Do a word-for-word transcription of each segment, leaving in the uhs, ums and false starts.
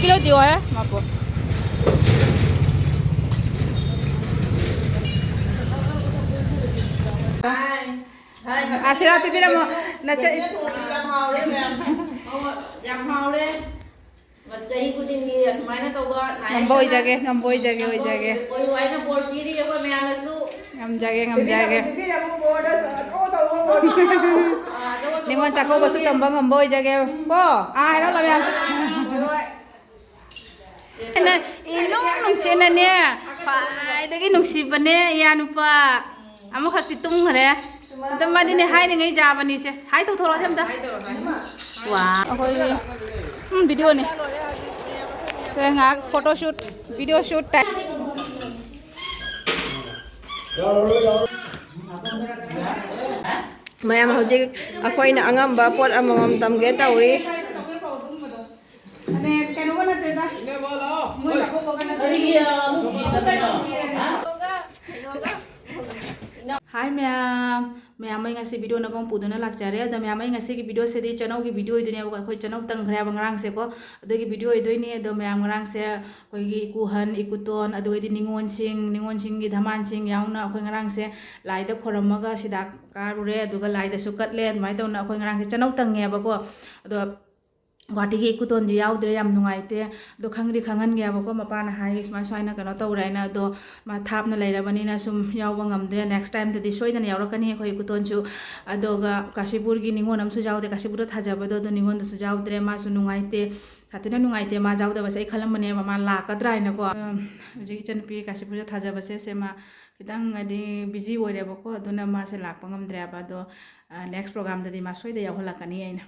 Kilo deo ꯍꯦ, ꯃꯥꯄꯣ꯫ ꯑꯥꯁꯤꯔꯕꯥꯗ ꯄꯤꯕꯤꯔꯝꯃꯣ꯫ ꯅꯆꯦ ꯌꯥꯝ ꯍꯥꯎꯔꯦ ꯃꯌꯥꯝ꯫ ꯌꯥꯝ ꯍꯥꯎꯔꯦ꯫ ꯆꯍꯤ ꯈꯨꯗꯤꯡꯒꯤ ꯑꯁꯨꯃꯥꯏꯅ ꯇꯧꯕ ꯉꯝꯕ ꯑꯣꯏꯖꯒꯦ, ꯉꯝꯕ ꯑꯣꯏꯖꯒꯦ, ꯑꯣꯏꯖꯒꯦ꯫ ꯑꯣꯏꯌꯨ ꯍꯥꯏꯅ ꯕꯣꯔ ꯄꯤꯔꯤ ꯑꯩꯈꯣꯏ ꯃꯌꯥꯝꯅꯁꯨ꯫ ꯉꯝꯖꯒꯦ, ꯉꯝꯖꯒꯦ꯫ ꯄꯤꯕꯤꯔꯝꯃꯨ ꯕꯣꯔꯗ ꯑꯆꯧ ꯑꯆꯧꯕ ꯕꯣꯔ ꯄꯤꯕꯤꯔꯝꯃꯨ꯫ ꯑꯥ, ꯑꯆꯧ ꯑꯆꯧꯕ ꯅꯤꯉꯣꯜ ꯆꯥꯛꯀꯧꯕꯁꯨ ꯐꯪꯍꯟꯕꯤꯔꯦ꯫ ꯇꯝꯕ ꯉꯝꯕ ꯑꯣꯏꯖꯒꯦ ꯀꯣ꯫ ꯑꯥ, ꯍꯥꯏꯔꯣ ꯂꯥꯃꯤꯌꯥꯝ꯫ ꯍꯣꯏ, ꯍꯣꯏ꯫ ꯑꯩꯅ ꯏꯅꯨꯡ ꯅꯨꯡꯁꯤꯅꯅꯦ, ꯈ꯭ꯋꯥꯏꯗꯒꯤ ꯅꯨꯡꯁꯤꯕꯅꯦ ꯏꯌꯥ ꯅꯨꯄꯥ꯫ ꯑꯃꯈꯛꯇꯤ ꯇꯨꯝꯈ꯭ꯔꯦ꯫ ꯑꯗꯣ ꯃꯥꯗꯤꯅꯦ ꯍꯥꯏꯔꯤꯉꯩ ꯌꯥꯕꯅꯤꯁꯦ꯫ ꯍꯥꯏ ꯇꯧꯊꯣꯔꯛꯑꯣꯁꯦ ꯑꯝꯇ꯫ ꯋꯥ, ꯑꯩꯈꯣꯏꯒꯤ, ꯎꯝ, ꯚꯤꯗꯤꯑꯣꯅꯦ꯫ ꯁꯦ, ꯉꯥꯏꯍꯥꯛ photo shoot, video shoot time꯫ ꯃꯌꯥꯝ ꯍꯧꯖꯤꯛ ꯑꯩꯈꯣꯏꯅ ꯑꯉꯝꯕ ꯄꯣꯠ ꯑꯃꯃꯝ ꯇꯝꯒꯦ ꯇꯧꯔꯤ꯫ ꯀꯩꯅꯣꯒ ꯅꯠꯇꯦꯗ꯫ ꯃꯣꯏ ꯆꯥꯛꯀꯧꯕꯒ ꯅꯠꯇꯦ꯫ ꯍꯥꯏ ꯃꯌꯥꯝ, ꯃꯌꯥꯝ ꯑꯩ ꯉꯁꯤ ꯚꯤꯗꯤꯑꯣ ꯅꯒꯣꯡ ꯄꯨꯗꯨꯅ ꯂꯥꯛꯆꯔꯦ꯫ ꯑꯗꯣ ꯃꯌꯥꯝ ꯑꯩ ꯉꯁꯤꯒꯤ ꯚꯤꯗꯤꯑꯣꯁꯤꯗꯤ ꯆꯅꯧꯒꯤ ꯚꯤꯗꯤꯑꯣ ꯑꯣꯏꯗꯣꯏꯅꯦꯕꯀꯣ꯫ ꯑꯩꯈꯣꯏ ꯆꯅꯧ ꯇꯪꯈ꯭ꯔꯦꯕ ꯉꯔꯥꯡꯁꯦꯀꯣ꯫ ꯑꯗꯨꯒꯤ ꯚꯤꯗꯤꯑꯣ ꯑꯣꯏꯗꯣꯏꯅꯤ꯫ ꯑꯗꯣ ꯃꯌꯥꯝ ꯉꯔꯥꯡꯁꯦ ꯑꯩꯈꯣꯏꯒꯤ ꯏꯀꯨꯍꯟ, ꯏꯀꯨꯇꯣꯟ, ꯑꯗꯨꯒꯩꯗꯤ ꯅꯤꯉꯣꯜꯁꯤꯡ, ꯅꯤꯉꯣꯜꯁꯤꯡꯒꯤ ꯙꯃꯥꯟꯁꯤꯡ ꯌꯥꯎꯅ ꯑꯩꯈꯣꯏ ꯉꯔꯥꯡꯁꯦ ꯂꯥꯏꯗ ꯈꯣꯏꯔꯝꯃꯒ ꯁꯤꯗꯥ ꯀꯥꯔꯨꯔꯦ꯫ ꯑꯗꯨꯒ ꯂꯥꯏꯗꯁꯨ ꯀꯠꯂꯦ꯫ ꯑꯗꯨꯃꯥꯏꯅ ꯇꯧꯅ ꯑꯩꯈꯣꯏ ꯉꯔꯥꯡꯁꯦ ꯆꯅꯧ ꯇꯪꯉꯦꯕꯀꯣ꯫ ꯑꯗꯣ ꯒꯨꯍꯥꯇꯤꯒꯤ ꯏꯀꯨꯇꯣꯟꯁꯦ ꯌꯥꯎꯗ꯭ꯔꯦ, ꯌꯥꯝ ꯅꯨꯡꯉꯥꯏꯇꯦ꯫ ꯑꯗꯣ ꯈꯪꯗꯤ ꯈꯪꯍꯟꯒꯦꯕꯀꯣ, ꯃꯄꯥꯅ ꯍꯥꯏ ꯁꯨꯃꯥꯏ ꯁꯨꯃꯥꯏꯅ ꯀꯩꯅꯣ ꯇꯧꯔꯦ ꯍꯥꯏꯅ꯫ ꯑꯗꯣ ꯃꯥ ꯊꯥꯞꯅ ꯂꯩꯔꯕꯅꯤꯅ ꯁꯨꯝ ꯌꯥꯎꯕ ꯉꯝꯗ꯭ꯔꯦ꯫ Next time ꯗꯗꯤ ꯁꯣꯏꯗꯅ ꯌꯥꯎꯔꯛꯀꯅꯤ ꯑꯩꯈꯣꯏ ꯏꯀꯨꯇꯣꯟꯁꯨ꯫ ꯑꯗꯨꯒ ꯀꯥꯁꯤꯄꯨꯔꯒꯤ ꯅꯤꯉꯣꯜ ꯑꯃꯁꯨ ꯌꯥꯎꯗꯦ, ꯀꯥꯁꯤꯄꯨꯔꯗ ꯊꯥꯖꯕꯗꯣ, ꯑꯗꯣ ꯅꯤꯉꯣꯜꯗꯨꯁꯨ ꯌꯥꯎꯗ꯭ꯔꯦ꯫ ꯃꯥꯁꯨ ꯅꯨꯡꯉꯥꯏꯇꯦ, ꯁꯥꯊꯤꯅ ꯅꯨꯡꯉꯥꯏꯇꯦ꯫ ꯃꯥ ꯌꯥꯎꯗꯕꯁꯦ ꯑꯩ ꯈꯜꯂꯝꯕꯅꯦꯕ ꯃꯥ ꯂꯥꯛꯀꯗ꯭ꯔꯥ ꯍꯥꯏꯅꯀꯣ꯫ ꯎꯝ, ꯍꯧꯖꯤꯛ ꯏꯆꯟꯅꯨꯄꯤ ꯀꯥꯁꯤꯄꯨꯔꯗ ꯊꯥꯖꯕꯁꯦ ꯁꯦ ꯃꯥ ꯈꯤꯇꯪ ꯍꯥꯏꯗꯤ busy ꯑꯣꯏꯔꯦꯕꯀꯣ, ꯑꯗꯨꯅ ꯃꯥꯁꯦ ꯂꯥꯛꯄ ꯉꯝꯗ꯭ꯔꯦꯕ꯫ ꯑꯗꯣ, ꯑ, next program ꯗꯗꯤ ꯃꯥ ꯁꯣꯏꯗ ꯌꯥꯎꯍꯜꯂꯛꯀꯅꯤ ꯑꯩꯅ꯫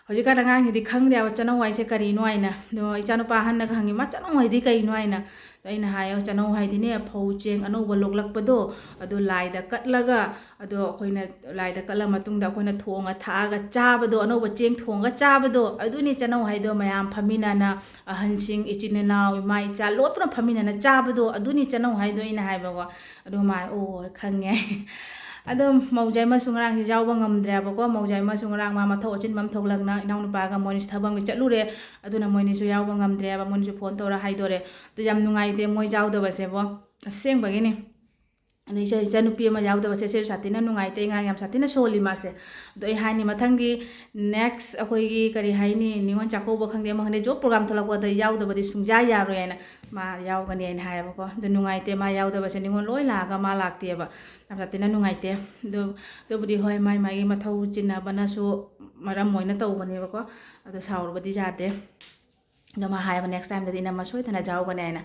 ꯍꯧꯖꯤꯛꯀꯥꯟ ꯑꯉꯥꯡꯁꯤꯗꯤ ꯈꯪꯗꯦ ꯍꯥꯏꯕ ꯆꯅꯧ ꯍꯥꯏꯁꯦ ꯀꯔꯤꯅꯣ ꯍꯥꯏꯅ꯫ ꯑꯗꯣ ꯏꯆꯥꯅꯨꯄꯥ ꯑꯍꯟꯅꯒ ꯍꯪꯉꯤ, "ꯃꯥ, ꯆꯅꯧ ꯍꯥꯏꯗꯤ ꯀꯩꯅꯣ?" ꯍꯥꯏꯅ꯫ ꯑꯗꯣ ꯑꯩꯅ ꯍꯥꯏꯌꯣ, "ꯆꯅꯧ ꯍꯥꯏꯗꯤꯅꯦ, ꯐꯧ ꯆꯦꯡ ꯑꯅꯧꯕ ꯂꯣꯛꯂꯛꯄꯗꯣ, ꯑꯗꯨ ꯂꯥꯏꯗ ꯀꯠꯂꯒ, ꯑꯗꯣ ꯑꯩꯈꯣꯏꯅ ꯂꯥꯏꯗ ꯀꯠꯂ ꯃꯇꯨꯡꯗ ꯑꯩꯈꯣꯏꯅ ꯊꯣꯡꯉ ꯊꯥꯛꯑꯒ ꯆꯥꯕꯗꯣ, ꯑꯅꯧꯕ ꯆꯦꯡ ꯊꯣꯡꯉꯒ ꯆꯥꯕꯗꯣ, ꯑꯗꯨꯅꯤ ꯆꯅꯧ ꯍꯥꯏꯗꯣ꯫ ꯃꯌꯥꯝ ꯐꯝꯃꯤꯟꯅꯅ, ꯑꯍꯟꯁꯤꯡ, ꯏꯆꯤꯟ ꯏꯅꯥꯎ, ꯏꯃꯥ ꯏꯆꯥ ꯂꯣꯏ ꯄꯨꯟꯅ ꯐꯝꯃꯤꯟꯅꯅ ꯆꯥꯕꯗꯣ, ꯑꯗꯨꯅꯤ ꯆꯅꯧ ꯍꯥꯏꯗꯣ", ꯑꯩꯅ ꯍꯥꯏꯕꯀꯣ꯫ ꯑꯗꯨ ꯃꯥ, "ꯑꯣ, ꯈꯪꯉꯦ"꯫ ꯑꯗꯣ ꯃꯧꯖꯥꯏꯃꯁꯨ ꯉꯔꯥꯡꯁꯦ ꯌꯥꯎꯕ ꯉꯝꯗ꯭ꯔꯦꯕꯀꯣ꯫ ꯃꯧꯖꯥꯏꯃꯁꯨ ꯉꯔꯥꯡ ꯃꯥ ꯃꯊꯧ ꯑꯆꯤꯟꯕ ꯑꯃ ꯊꯣꯛꯂꯛꯅ ꯏꯅꯥꯎꯅꯨꯄꯥꯒ ꯃꯣꯏꯅꯤꯁꯨ ꯊꯕꯛ ꯑꯃꯒꯤ ꯆꯠꯂꯨꯔꯦ꯫ ꯑꯗꯨꯅ ꯃꯣꯏꯅꯤꯁꯨ ꯌꯥꯎꯕ ꯉꯝꯗ꯭ꯔꯦꯕ꯫ ꯃꯣꯏꯅꯤꯁꯨ ꯐꯣꯟ ꯇꯧꯔ ꯍꯥꯏꯗꯣꯔꯦ꯫ ꯑꯗꯨ ꯌꯥꯝ ꯅꯨꯡꯉꯥꯏꯇꯦ ꯃꯣꯏ ꯌꯥꯎꯗꯕꯁꯦꯕꯣ, ꯑꯁꯦꯡꯕꯒꯤꯅꯤ꯫ ꯑꯗꯩ ꯏꯆꯥ, ꯏꯆꯥꯅꯨꯄꯤ ꯑꯃ ꯌꯥꯎꯗꯕꯁꯦ ꯁꯤꯁꯨ ꯁꯥꯊꯤꯅ ꯅꯨꯡꯉꯥꯏꯇꯦ꯫ ꯑꯉꯥꯡ ꯌꯥꯝ ꯁꯥꯊꯤꯅ ꯁꯣꯜꯂꯤ ꯃꯥꯁꯦ꯫ ꯑꯗꯣ ꯑꯩ ꯍꯥꯏꯅꯤ, ꯃꯊꯪꯒꯤ next ꯑꯩꯈꯣꯏꯒꯤ ꯀꯔꯤ ꯍꯥꯏꯅꯤ, ꯅꯤꯉꯣꯜ ꯆꯥꯛꯀꯧꯕ ꯈꯪꯗꯦ, ꯑꯃ ꯈꯪꯗꯦ, job program ꯊꯣꯛꯂꯛꯄꯗ ꯌꯥꯎꯗꯕꯗꯤ ꯁꯨꯡꯌꯥ ꯌꯥꯔꯣꯏ ꯍꯥꯏꯅ ꯃꯥ ꯌꯥꯎꯒꯅꯤ ꯍꯥꯏꯅ ꯍꯥꯏꯌꯦꯕꯀꯣ꯫ ꯑꯗꯣ ꯅꯨꯡꯉꯥꯏꯇꯦ ꯃꯥ ꯌꯥꯎꯗꯕꯁꯦ, ꯅꯤꯉꯣꯜ ꯂꯣꯏ ꯂꯥꯛꯑꯒ ꯃꯥ ꯂꯥꯛꯇꯦꯕ꯫ ꯌꯥꯝ ꯁꯥꯊꯤꯅ ꯅꯨꯡꯉꯥꯏꯇꯦ꯫ ꯑꯗꯨ, ꯑꯗꯨꯕꯨꯗꯤ ꯍꯣꯏ, ꯃꯥꯏ ꯃꯥꯒꯤ ꯃꯊꯧ ꯆꯤꯟꯅꯕꯅꯁꯨ ꯃꯔꯝ ꯑꯣꯏꯅ ꯇꯧꯕꯅꯦꯕꯀꯣ꯫ ꯑꯗꯣ ꯁꯥꯎꯔꯨꯕꯗꯤ ꯌꯥꯗꯦ꯫ ꯑꯗꯣ ꯃꯥ ꯍꯥꯏꯌꯦꯕ, "Next timeꯗꯗꯤ ꯏꯅꯝꯃ ꯁꯣꯏꯗꯅ ꯌꯥꯎꯒꯅꯤ" ꯍꯥꯏꯅ꯫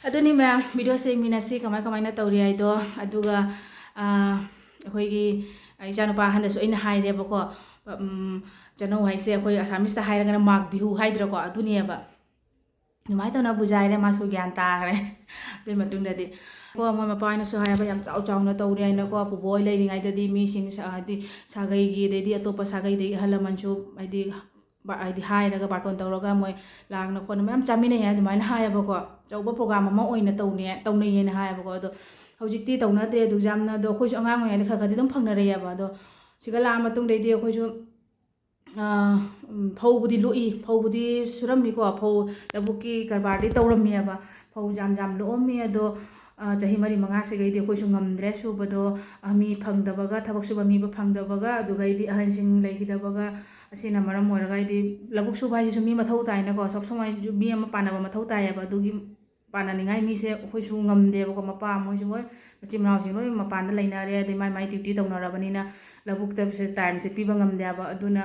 ꯑꯗꯨꯅꯤ ꯃꯌꯥꯝ, videoꯁꯦ ꯌꯦꯡꯃꯤꯟꯅꯁꯤ ꯀꯃꯥꯏ ꯀꯃꯥꯏꯅ ꯇꯧꯔꯤ ꯍꯥꯏꯗꯣ꯫ ꯑꯗꯨꯒ, ꯑ, ꯑꯩꯈꯣꯏꯒꯤ ꯏꯆꯥꯅꯨꯄꯥ ꯑꯍꯟꯗꯁꯨ ꯑꯩꯅ ꯍꯥꯏꯔꯦꯕꯀꯣ, ꯎꯝ, ꯆꯅꯧ ꯍꯥꯏꯁꯦ ꯑꯩꯈꯣꯏ Assamese ꯍꯥꯏꯔꯒꯅ ꯃꯥꯒ ꯕꯤꯍꯨ ꯍꯥꯏꯗ꯭ꯔꯥꯀꯣ, ꯑꯗꯨꯅꯦꯕ꯫ ꯑꯗꯨꯃꯥꯏꯅ ꯇꯧꯅ ꯕꯨꯖꯥꯏꯔꯦ, ꯃꯥꯁꯨ ꯒ꯭ꯌꯥꯟ ꯇꯥꯈ꯭ꯔꯦ꯫ ꯑꯗꯨꯒꯤ ꯃꯇꯨꯡꯗꯗꯤ ꯀꯣ ꯃꯣꯏ ꯃꯄꯥ ꯍꯣꯏꯅꯁꯨ ꯍꯥꯏꯌꯦꯕ, "ꯌꯥꯝ ꯆꯥꯎ ꯆꯥꯎꯅ ꯇꯧꯔꯦ" ꯍꯥꯏꯅꯀꯣ, ꯄꯨꯕꯣꯏ ꯂꯩꯔꯤꯉꯩꯗꯗꯤ ꯃꯤꯁꯤꯡ ꯁ-, ꯍꯥꯏꯗꯤ ꯁꯥꯒꯩꯒꯤ, ꯑꯗꯩꯗꯤ ꯑꯇꯣꯞꯄ ꯁꯥꯒꯩꯗꯒꯤ ꯑꯍꯜ ꯂꯃꯟꯁꯨ ꯍꯥꯏꯗꯤ ꯕ-, ꯍꯥꯏꯗꯤ ꯍꯥꯏꯔꯒ ꯕꯥꯔꯇꯣꯟ ꯇꯧꯔꯒ ꯃꯣꯏ ꯂꯥꯡꯅ ꯈꯣꯠꯅ ꯃꯌꯥꯝ ꯆꯥꯃꯤꯟꯅꯩ ꯍꯥꯏꯅ ꯑꯗꯨꯃꯥꯏꯅ ꯍꯥꯏꯌꯦꯕꯀꯣ꯫ ꯑꯆꯧꯕ program ꯑꯃ ꯑꯣꯏꯅ ꯇꯧꯅꯤ, ꯇꯧꯅꯩꯌꯦꯅ ꯍꯥꯏꯌꯦꯕꯀꯣ꯫ ꯑꯗꯣ ꯍꯧꯖꯤꯛꯇꯤ ꯇꯧꯅꯗ꯭ꯔꯦ ꯑꯗꯨ ꯌꯥꯝꯅ꯫ ꯑꯗꯣ ꯑꯩꯈꯣꯏꯁꯨ ꯑꯉꯥꯡ ꯑꯣꯏꯔꯤꯉꯩꯗ ꯈꯔ ꯈꯔꯗꯤ ꯑꯗꯨꯝ ꯐꯪꯅꯔꯛꯑꯦꯕ꯫ ꯑꯗꯣ ꯁꯤꯒ ꯂꯥꯛꯑ ꯃꯇꯨꯡꯗꯩꯗꯤ ꯑꯩꯈꯣꯏꯁꯨ, ꯑ, ꯎꯝ, ꯐꯧꯕꯨꯗꯤ ꯂꯣꯛꯏ, ꯐꯧꯕꯨꯗꯤ ꯁꯨꯔꯝꯃꯤꯀꯣ, ꯐꯧ ꯂꯧꯕꯨꯛꯀꯤ ꯀꯔꯕꯥꯔꯗꯤ ꯇꯧꯔꯝꯃꯦꯕ꯫ ꯐꯧ ꯌꯥꯝ ꯌꯥꯝ ꯂꯣꯛꯑꯝꯃꯤ꯫ ꯑꯗꯣ, ꯑ, ꯆꯍꯤ ꯃꯔꯤ ꯃꯉꯥꯁꯤꯒꯩꯗꯤ ꯑꯩꯈꯣꯏꯁꯨ ꯉꯝꯗ꯭ꯔꯦ ꯁꯨꯕꯗꯣ꯫ ꯑ, ꯃꯤ ꯐꯪꯗꯕꯒ, ꯊꯕꯛ ꯁꯨꯕ ꯃꯤꯕꯨ ꯐꯪꯗꯕꯒ, ꯑꯗꯨꯒꯩꯗꯤ ꯑꯍꯟꯁꯤꯡ ꯂꯩꯈꯤꯗꯕꯒ, ꯑꯁꯤꯅ ꯃꯔꯝ ꯑꯣꯏꯔꯒ ꯍꯥꯏꯗꯤ ꯂꯧꯕꯨꯛ ꯁꯨꯕ ꯍꯥꯏꯁꯤꯁꯨ ꯃꯤ ꯃꯊꯧ ꯇꯥꯏꯅꯀꯣ, ꯁꯣꯞ ꯁꯨꯝ ꯍꯥꯏꯁꯤꯁꯨ ꯃꯤ ꯑꯃ ꯄꯥꯟꯅꯕ ꯃꯊꯧ ꯇꯥꯏꯌꯦꯕ꯫ ꯑꯗꯨꯒꯤ ꯄꯥꯟꯅꯅꯤꯡꯉꯥꯏ ꯃꯤꯁꯦ ꯑꯩꯈꯣꯏꯁꯨ ꯉꯝꯗꯦꯕꯀꯣ꯫ ꯃꯄꯥ ꯃꯣꯏꯁꯨ ꯂꯣꯏ, ꯃꯆꯤꯟ ꯃꯅꯥꯎꯁꯤꯡ ꯂꯣꯏ ꯃꯄꯥꯟꯗ ꯂꯩꯅꯔꯦ, ꯑꯗꯩ ꯃꯥꯏ ꯃꯥꯏ duty ꯇꯧꯅꯔꯕꯅꯤꯅ ꯂꯧꯕꯨꯛꯇ ꯁꯦ timeꯁꯦ ꯄꯤꯕ ꯉꯝꯗꯦꯕ꯫ ꯑꯗꯨꯅ,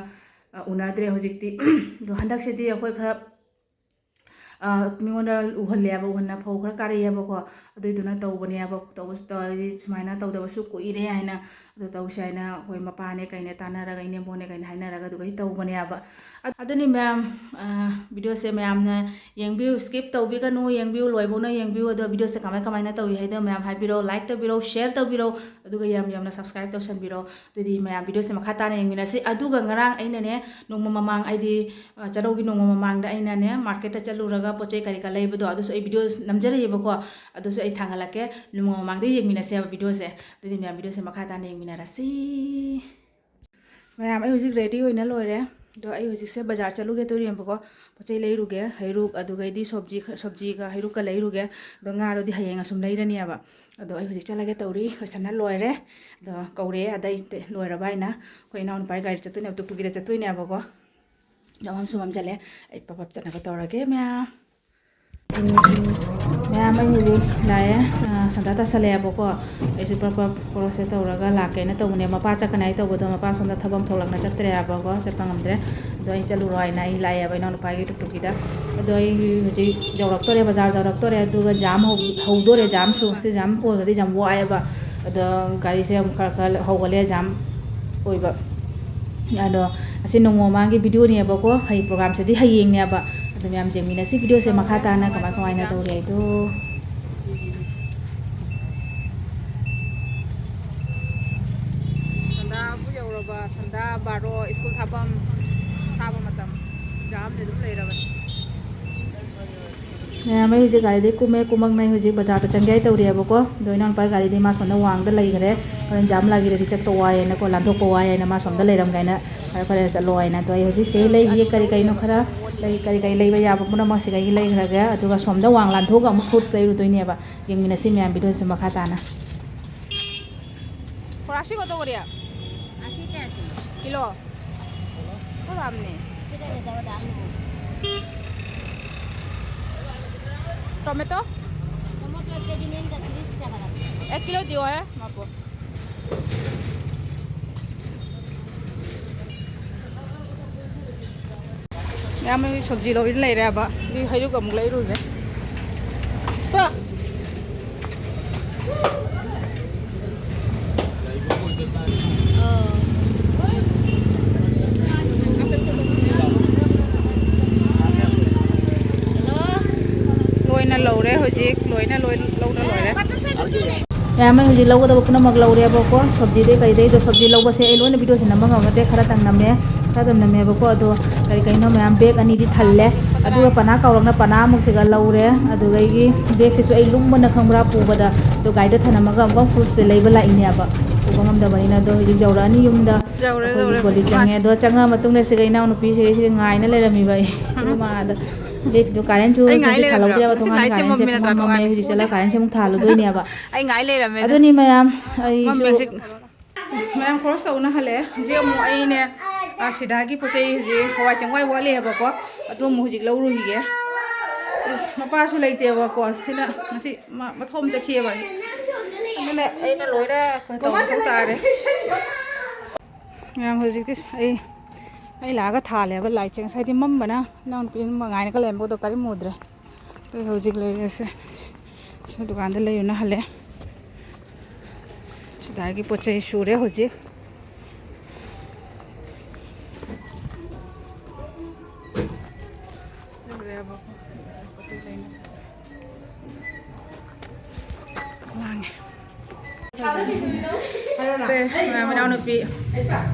ꯑ, ꯎꯅꯗ꯭ꯔꯦ ꯍꯧꯖꯤꯛꯇꯤ꯫ ꯑꯗꯣ ꯍꯟꯗꯛꯁꯤꯗꯤ ꯑꯩꯈꯣꯏ ꯈꯔ, ꯑ, ꯃꯤꯉꯣꯟꯗ ꯎꯍꯜꯂꯦꯕ, ꯎꯍꯟꯅ ꯐꯧ ꯈꯔ ꯀꯥꯔꯛꯑꯦꯕꯀꯣ꯫ ꯑꯗꯨꯏꯗꯨꯅ ꯇꯧꯕꯅꯦꯕ, ꯇꯧꯕꯁꯨ ꯇꯧꯔꯗꯤ ꯁꯨꯃꯥꯏꯅ ꯇꯧꯗꯕꯁꯨ ꯀꯨꯏꯔꯦ ꯍꯥꯏꯅ ꯑꯗꯨ ꯇꯧꯁꯦ ꯍꯥꯏꯅ ꯑꯩꯈꯣꯏ ꯃꯄꯥꯅꯦ ꯀꯩꯅꯦ ꯇꯥꯟꯅꯔꯒ, ꯏꯅꯦꯝꯕꯣꯛꯅꯦ ꯀꯩꯅꯦ ꯍꯥꯏꯅꯔꯒ ꯑꯗꯨꯒ ꯑꯩ ꯇꯧꯕꯅꯦꯕ꯫ ꯑꯗꯨꯅꯤ ꯃꯌꯥꯝ, ꯑ, video ꯁꯦ ꯃꯌꯥꯝꯅ ꯌꯦꯡꯕꯤꯌꯨ, skip ꯇꯧꯕꯤꯒꯅꯨ, ꯌꯦꯡꯕꯤꯌꯨ, ꯂꯣꯏꯕꯧꯅ ꯌꯦꯡꯕꯤꯌꯨ꯫ ꯑꯗꯣ video ꯁꯦ ꯀꯃꯥꯏ ꯀꯃꯥꯏꯅ ꯇꯧꯏ ꯍꯥꯏꯗꯣ ꯃꯌꯥꯝ ꯍꯥꯏꯕꯤꯔꯣ, like ꯇꯧꯕꯤꯔꯣ, share ꯇꯧꯕꯤꯔꯣ, ꯑꯗꯨꯒ ꯌꯥꯝ ꯌꯥꯝꯅ subscribe ꯇꯧꯁꯟꯕꯤꯔꯣ꯫ ꯑꯗꯨꯗꯤ ꯃꯌꯥꯝ video ꯁꯦ ꯃꯈꯥ ꯇꯥꯅ ꯌꯦꯡꯃꯤꯟꯅꯁꯤ꯫ ꯑꯗꯨꯒ ꯉꯔꯥꯡ ꯑꯩꯅꯅꯦ, ꯅꯣꯡꯃ ꯃꯃꯥꯡ, ꯑꯩꯗꯤ, ꯑ, ꯆꯥꯔꯧꯒꯤ ꯅꯣꯡꯃ ꯃꯃꯥꯡꯗ ꯑꯩꯅꯅꯦ market ꯇ ꯆꯠꯂꯨꯔꯒ ꯄꯣꯠ ꯆꯩ ꯀꯔꯤ ꯀꯔꯥ ꯂꯩꯕꯗꯣ, ꯑꯗꯨꯁꯨ ꯑꯩ video ꯅꯝꯖꯔꯤꯑꯕꯀꯣ, ꯑꯗꯨꯁꯨ ꯑꯩ ꯊꯥꯡꯒꯠꯂꯛꯀꯦ꯫ ꯅꯣꯡꯃ ꯃꯃꯥꯡꯗ ꯌꯦꯡꯃꯤꯟꯅꯁꯦꯕ video ꯁꯦ꯫ ꯑꯗꯨꯗꯤ ꯃꯌꯥꯝ video ꯁꯦ ꯃꯈꯥ ꯇꯥꯅ ꯌꯦꯡꯃꯤꯟꯅꯔꯁꯤ꯫ ꯃꯌꯥꯝ, ꯑꯩ ꯍꯧꯖꯤꯛ ready ꯑꯣꯏꯅ ꯂꯣꯏꯔꯦ꯫ ꯑꯗꯣ ꯑꯩ ꯍꯧꯖꯤꯛꯁꯦ ꯕꯖꯥꯔ ꯆꯠꯂꯨꯒꯦ ꯇꯧꯔꯤꯑꯕꯀꯣ꯫ ꯄꯣꯠ ꯆꯩ ꯂꯩꯔꯨꯒꯦ, ꯍꯩꯔꯨꯛ, ꯑꯗꯨꯒꯩꯗꯤ ꯁꯣꯕꯖꯤ ꯈ-, ꯁꯣꯕꯖꯤꯒ ꯍꯩꯔꯨꯛꯀ ꯂꯩꯔꯨꯒꯦ꯫ ꯑꯗꯣ ꯉꯥꯗꯨꯗꯤ ꯍꯌꯦꯡ ꯑꯁꯨꯝ ꯂꯩꯔꯅꯦꯕ꯫ ꯑꯗꯣ ꯑꯩ ꯍꯧꯖꯤꯛ ꯆꯠꯂꯒꯦ ꯇꯧꯔꯤ, ꯂꯣꯏꯁꯟꯅ ꯂꯣꯏꯔꯦ꯫ ꯑꯗꯣ ꯀꯧꯔꯦ ꯑꯗꯩ ꯂꯣꯏꯔꯕ ꯍꯥꯏꯅ꯫ ꯑꯩꯈꯣꯏ ꯏꯅꯥꯎꯅꯨꯄꯥꯒꯤ ꯒꯥꯔꯤ ꯆꯠꯇꯣꯏꯅꯦꯕ, ꯇꯨꯛꯇꯨꯛꯀꯤꯗ ꯆꯠꯇꯣꯏꯅꯦꯕꯀꯣ꯫ ꯑꯗꯣ ꯃꯝꯁꯨ ꯃꯝꯁꯤꯜꯂꯦ, ꯑꯩ ꯄꯞ ꯄꯞ ꯆꯠꯅꯕ ꯇꯧꯔꯒꯦ ꯃꯌꯥꯝ꯫ ꯃꯌꯥꯝ, ꯑꯩ ꯍꯧꯖꯤꯛ ꯂꯥꯛꯑꯦ꯫ ꯑ, ꯁꯟꯗꯥ ꯇꯥꯁꯜꯂꯛꯑꯦꯕꯀꯣ꯫ ꯑꯩꯁꯨ ꯄ꯭ꯔꯞ ꯄ꯭ꯔꯞ ꯀ꯭ꯔꯣꯁꯁꯦ ꯇꯧꯔꯒ ꯂꯥꯛꯀꯦꯅ ꯇꯧꯕꯅꯦ꯫ ꯃꯄꯥ ꯆꯠꯀꯅꯤ ꯍꯥꯏ ꯇꯧꯕꯗꯣ, ꯃꯄꯥ ꯁꯣꯝꯗ ꯊꯕꯛ ꯑꯃ ꯊꯣꯛꯂꯛꯅ ꯆꯠꯇ꯭ꯔꯦ ꯍꯥꯏꯕꯀꯣ, ꯆꯠꯄ ꯉꯝꯗ꯭ꯔꯦ꯫ ꯑꯗꯣ ꯑꯩ ꯆꯠꯂꯨꯔꯣ ꯍꯥꯏꯅ ꯑꯩ ꯂꯥꯛꯑꯦꯕ ꯏꯅꯥꯎꯅꯨꯄꯥꯒꯤ ꯇꯨꯛꯇꯨꯛꯀꯤꯗ꯫ ꯑꯗꯣ ꯑꯩ ꯍꯧꯖꯤꯛ ꯌꯧꯔꯛꯇꯣꯔꯦ, ꯕꯖꯥꯔ ꯌꯧꯔꯛꯇꯣꯔꯦ꯫ ꯑꯗꯨꯒ ꯖꯥꯝ ꯍꯧ-, ꯍꯧꯗꯣꯔꯦ, ꯖꯥꯝꯁꯨ꯫ ꯁꯤ ꯖꯥꯝ ꯑꯣꯏꯔꯒꯗꯤ ꯌꯥꯝ ꯋꯥꯏꯑꯦꯕ꯫ ꯑꯗꯣ ꯒꯥꯔꯤꯁꯦ ꯑꯃꯨꯛ ꯈꯔ ꯈꯔ ꯍꯧꯒꯠꯂꯦ, ꯖꯥꯝ ꯑꯣꯏꯕ꯫ ꯑꯗꯣ ꯑꯁꯤ ꯅꯣꯡꯃ ꯃꯃꯥꯡꯒꯤ videoꯅꯦꯕꯀꯣ, ꯍꯌꯦꯡ programꯁꯤꯗꯤ ꯍꯌꯦꯡꯅꯦꯕ꯫ ꯑꯗꯨ ꯃꯌꯥꯝ ꯌꯦꯡꯃꯤꯟꯅꯁꯤ videoꯁꯦ ꯃꯈꯥ ꯇꯥꯅ ꯀꯃꯥꯏ ꯀꯃꯥꯏꯅ ꯇꯧꯔꯤ ꯍꯥꯏꯗꯣ꯫ ꯁꯟꯗꯥꯕꯨ ꯌꯧꯔꯕ, ꯁꯟꯗꯥ ꯕꯥꯔꯣ, ꯁ꯭ꯀꯨꯜ ꯊꯥꯐꯝ, ꯊꯥꯕ ꯃꯇꯝ꯫ ꯖꯥꯝꯗꯤ ꯑꯗꯨꯝ ꯂꯩꯔꯕꯅꯤ꯫ ꯃꯌꯥꯝ, ꯑꯩ ꯍꯧꯖꯤꯛ ꯒꯥꯔꯤꯗꯩ ꯀꯨꯝꯃꯦ, ꯀꯨꯝꯃꯛꯅ ꯑꯩ ꯍꯧꯖꯤꯛ ꯕꯖꯥꯔꯗ ꯆꯪꯒꯦ ꯍꯥꯏ ꯇꯧꯔꯤꯑꯕꯀꯣ꯫ ꯑꯗꯣ ꯏꯅꯥꯎꯅꯨꯄꯥꯒꯤ ꯒꯥꯔꯤꯗꯤ ꯃꯥ ꯁꯣꯝꯗ ꯋꯥꯡꯗ ꯂꯩꯈ꯭ꯔꯦ꯫ ꯍꯣꯔꯦꯟ ꯖꯥꯝ ꯂꯥꯛꯈꯤꯔꯗꯤ ꯆꯠꯄ ꯋꯥꯏꯌꯦꯅꯀꯣ, ꯂꯥꯟꯊꯣꯛꯄ ꯋꯥꯏ ꯍꯥꯏꯅ ꯃꯥ ꯁꯣꯝꯗ ꯂꯩꯔꯝꯒꯦ ꯍꯥꯏꯅ ꯐꯔꯦ ꯐꯔꯦ ꯆꯠꯂꯣ ꯍꯥꯏꯅ꯫ ꯑꯗꯣ ꯑꯩ ꯍꯧꯖꯤꯛꯁꯦ ꯂꯩꯈꯤꯒꯦ, ꯀꯔꯤ ꯀꯔꯤꯅꯣ ꯈꯔ ꯂꯩ, ꯀꯔꯤ ꯀꯔꯤ ꯂꯩꯕ ꯌꯥꯕ ꯄꯨꯝꯅꯃꯛ ꯁꯤꯗꯒꯤ ꯂꯩꯈ꯭ꯔꯒꯦ꯫ ꯑꯗꯨꯒ ꯁꯣꯝꯗ ꯋꯥꯡ ꯂꯥꯟꯊꯣꯛꯑꯒ ꯑꯃꯨꯛ fruits ꯂꯩꯔꯨꯗꯣꯏꯅꯦꯕ꯫ ꯌꯦꯡꯃꯤꯟꯅꯁꯤ ꯃꯌꯥꯝ videoꯁꯤ ꯃꯈꯥ ꯇꯥꯅ꯫ ꯈꯣꯔꯥꯁꯤ কত করে? আশি টাকা কিলো। কিলো? খুব দাম নেই। ঠিক আছে, যাও, দাম নেই। টমেটো? টমেটো এক কেজি নেন, তা তিরিশ টাকা দাম। এক কিলো দিও, হ্যাঁ, মাপো। ꯌꯥꯝ ꯁꯣꯕꯖꯤ ꯂꯧꯕꯤꯅ ꯂꯩꯔꯦꯕ꯫ ꯑꯗꯨꯒꯤ ꯍꯩꯔꯨꯛ ꯑꯃꯨꯛ ꯂꯩꯔꯨꯒꯦ꯫ ꯀꯣ? ꯂꯣꯏꯔꯦ, ꯍꯧꯖꯤꯛ ꯂꯣꯏꯅ ꯂꯣꯏ ꯂꯧꯅ ꯂꯣꯏꯔꯦ꯫ ꯃꯌꯥꯝ ꯑꯩ ꯍꯧꯖꯤꯛ ꯂꯧꯒꯗꯕ ꯄꯨꯝꯅꯃꯛ ꯂꯧꯔꯦꯕꯀꯣ꯫ ꯁꯕꯖꯤꯗꯩ ꯀꯩꯗꯩꯗꯣ, ꯁꯕꯖꯤ ꯂꯧꯕꯁꯦ ꯑꯩ ꯂꯣꯏꯅ ꯚꯤꯗꯤꯑꯣꯁꯦ ꯅꯝꯕ ꯉꯝꯃꯗꯦ, ꯈꯔꯇꯪ ꯅꯝꯃꯦ, ꯈꯔꯇꯪ ꯅꯝꯃꯦꯕꯀꯣ꯫ ꯑꯗꯣ ꯀꯔꯤ ꯀꯔꯤꯅꯣ ꯃꯌꯥꯝ ꯕꯦꯒ ꯑꯅꯤꯗꯤ ꯊꯜꯂꯦ꯫ ꯑꯗꯨꯒ ꯄꯅꯥ ꯀꯥꯎꯔꯛꯅ ꯄꯅꯥ ꯑꯃꯨꯛꯁꯤꯒ ꯂꯧꯔꯦ꯫ ꯑꯗꯨꯗꯒꯤ ꯕꯦꯒꯁꯤꯁꯨ ꯑꯩ ꯂꯨꯝꯕꯅ ꯈꯪꯕ꯭ꯔꯥ ꯄꯨꯕꯗ꯫ ꯑꯗꯣ ꯒꯥꯔꯤꯗ ꯊꯅꯝꯃꯒ ꯑꯃꯨꯛꯀ ꯐ꯭ꯔꯨꯠꯁꯦ ꯂꯩꯕ ꯂꯥꯛꯏꯅꯦꯕ꯫ ꯄꯨꯕ ꯉꯝꯗꯕꯅꯤꯅ꯫ ꯑꯗꯣ ꯍꯧꯖꯤꯛ ꯌꯧꯔꯛꯑꯅꯤ ꯌꯨꯝꯗ꯫ ꯌꯧꯔꯦ, ꯑꯩꯈꯣꯏꯒꯤ ꯌꯧꯔꯦ꯫ ꯀꯣꯜ ꯂꯤꯛ ꯆꯪꯉꯦ꯫ ꯑꯗꯣ ꯆꯪꯉꯛꯑ ꯃꯇꯨꯡꯗ ꯁꯤꯒ ꯏꯅꯥꯎꯅꯨꯄꯤꯁꯤꯒ ꯁꯤꯒ ꯉꯥꯏꯅ ꯂꯩꯔꯝꯃꯤꯕ ꯑꯩ꯫ ꯑꯗꯨ ꯃꯥ ꯑꯗ ꯂꯦꯞꯄꯤꯗꯣ ꯀꯥꯔꯦꯟꯁꯨ ꯑꯩ ꯉꯥꯏ ꯉꯁꯤ ꯂꯩꯔꯝꯃꯦꯕ꯫ ꯊꯥꯜꯍꯧꯗ꯭ꯔꯦꯕ, ꯉꯁꯤ ꯊꯣꯡꯒꯥꯟ ꯂꯥꯏꯠꯁꯦ ꯀꯥꯔꯦꯟꯁꯦ ꯃꯝꯃꯦ ꯅꯠꯇ꯭ꯔꯥ? ꯃꯝꯃꯝꯃꯦ꯫ ꯅꯨꯡꯉꯥꯏ-, ꯍꯧꯖꯤꯛ ꯆꯠꯂꯒ ꯀꯥꯔꯦꯟꯁꯦ ꯑꯃꯨꯛ ꯊꯥꯜꯂꯨꯗꯣꯏꯅꯦꯕ꯫ ꯑꯩ ꯉꯥꯏ ꯂꯩꯔꯝꯃꯦ ꯑꯗꯣ꯫ ꯑꯗꯨꯅꯤ ꯃꯌꯥꯝ, ꯑꯩꯁꯨ ꯃꯝꯃꯦ ꯍꯧꯖꯤꯛ꯫ ꯃꯌꯥꯝ ꯈꯣꯔꯁ ꯇꯧꯅ ꯍꯜꯂꯛꯑꯦ꯫ ꯍꯧꯖꯤꯛ ꯑꯃꯨꯛ ꯑꯩꯅꯦ, ꯑ, ꯁꯤꯗꯥꯒꯤ ꯄꯣꯠ ꯆꯩ ꯍꯧꯖꯤꯛ ꯍꯋꯥꯏ ꯆꯦꯡꯋꯥꯏ ꯋꯥꯠꯂꯤ ꯍꯥꯏꯕꯀꯣ, ꯑꯗꯨ ꯑꯃꯨꯛ ꯍꯧꯖꯤꯛ ꯂꯧꯔꯨꯈꯤꯒꯦ꯫ ꯑꯁ, ꯃꯄꯥꯁꯨ ꯂꯩꯇꯦꯕꯀꯣ, ꯁꯤꯅ ꯉꯁꯤ ꯃ-, ꯃꯊꯣꯝ ꯆꯠꯈꯤꯑꯕ꯫ ꯑꯗꯨꯅ ꯑꯩꯅ ꯂꯣꯏꯅ ꯀꯩꯅꯣ ꯇꯧꯕ ꯃꯊꯧ ꯇꯥꯔꯦ꯫ ꯃꯌꯥꯝ ꯍꯧꯖꯤꯛꯇꯤ ꯑꯩ, ꯑꯩ ꯂꯥꯛꯑꯒ ꯊꯥꯜꯂꯦꯕ ꯂꯥꯏꯠꯁꯦ꯫ ꯉꯁꯥꯏꯗꯤ ꯃꯝꯕꯅ ꯏꯅꯥꯎꯅꯨꯄꯤ ꯃꯉꯥꯏꯅꯒ ꯂꯩꯔꯝꯕꯗꯣ ꯀꯔꯤꯝ ꯎꯗ꯭ꯔꯦ꯫ ꯑꯗꯨ ꯍꯧꯖꯤꯛ ꯂꯩꯔꯁꯦ꯫ ꯁꯤ ꯗꯨꯀꯥꯟꯗ ꯂꯩꯔꯨꯅ ꯍꯜꯂꯦ꯫ ꯁꯤꯗꯥꯒꯤ ꯄꯣꯠ ꯆꯩ ꯁꯨꯔꯦ ꯍꯧꯖꯤꯛ꯫ ꯂꯥꯡꯉꯦ꯫ ꯁꯦ, ꯃꯌꯥꯝ ꯏꯅꯥꯎꯅꯨꯄꯤ꯫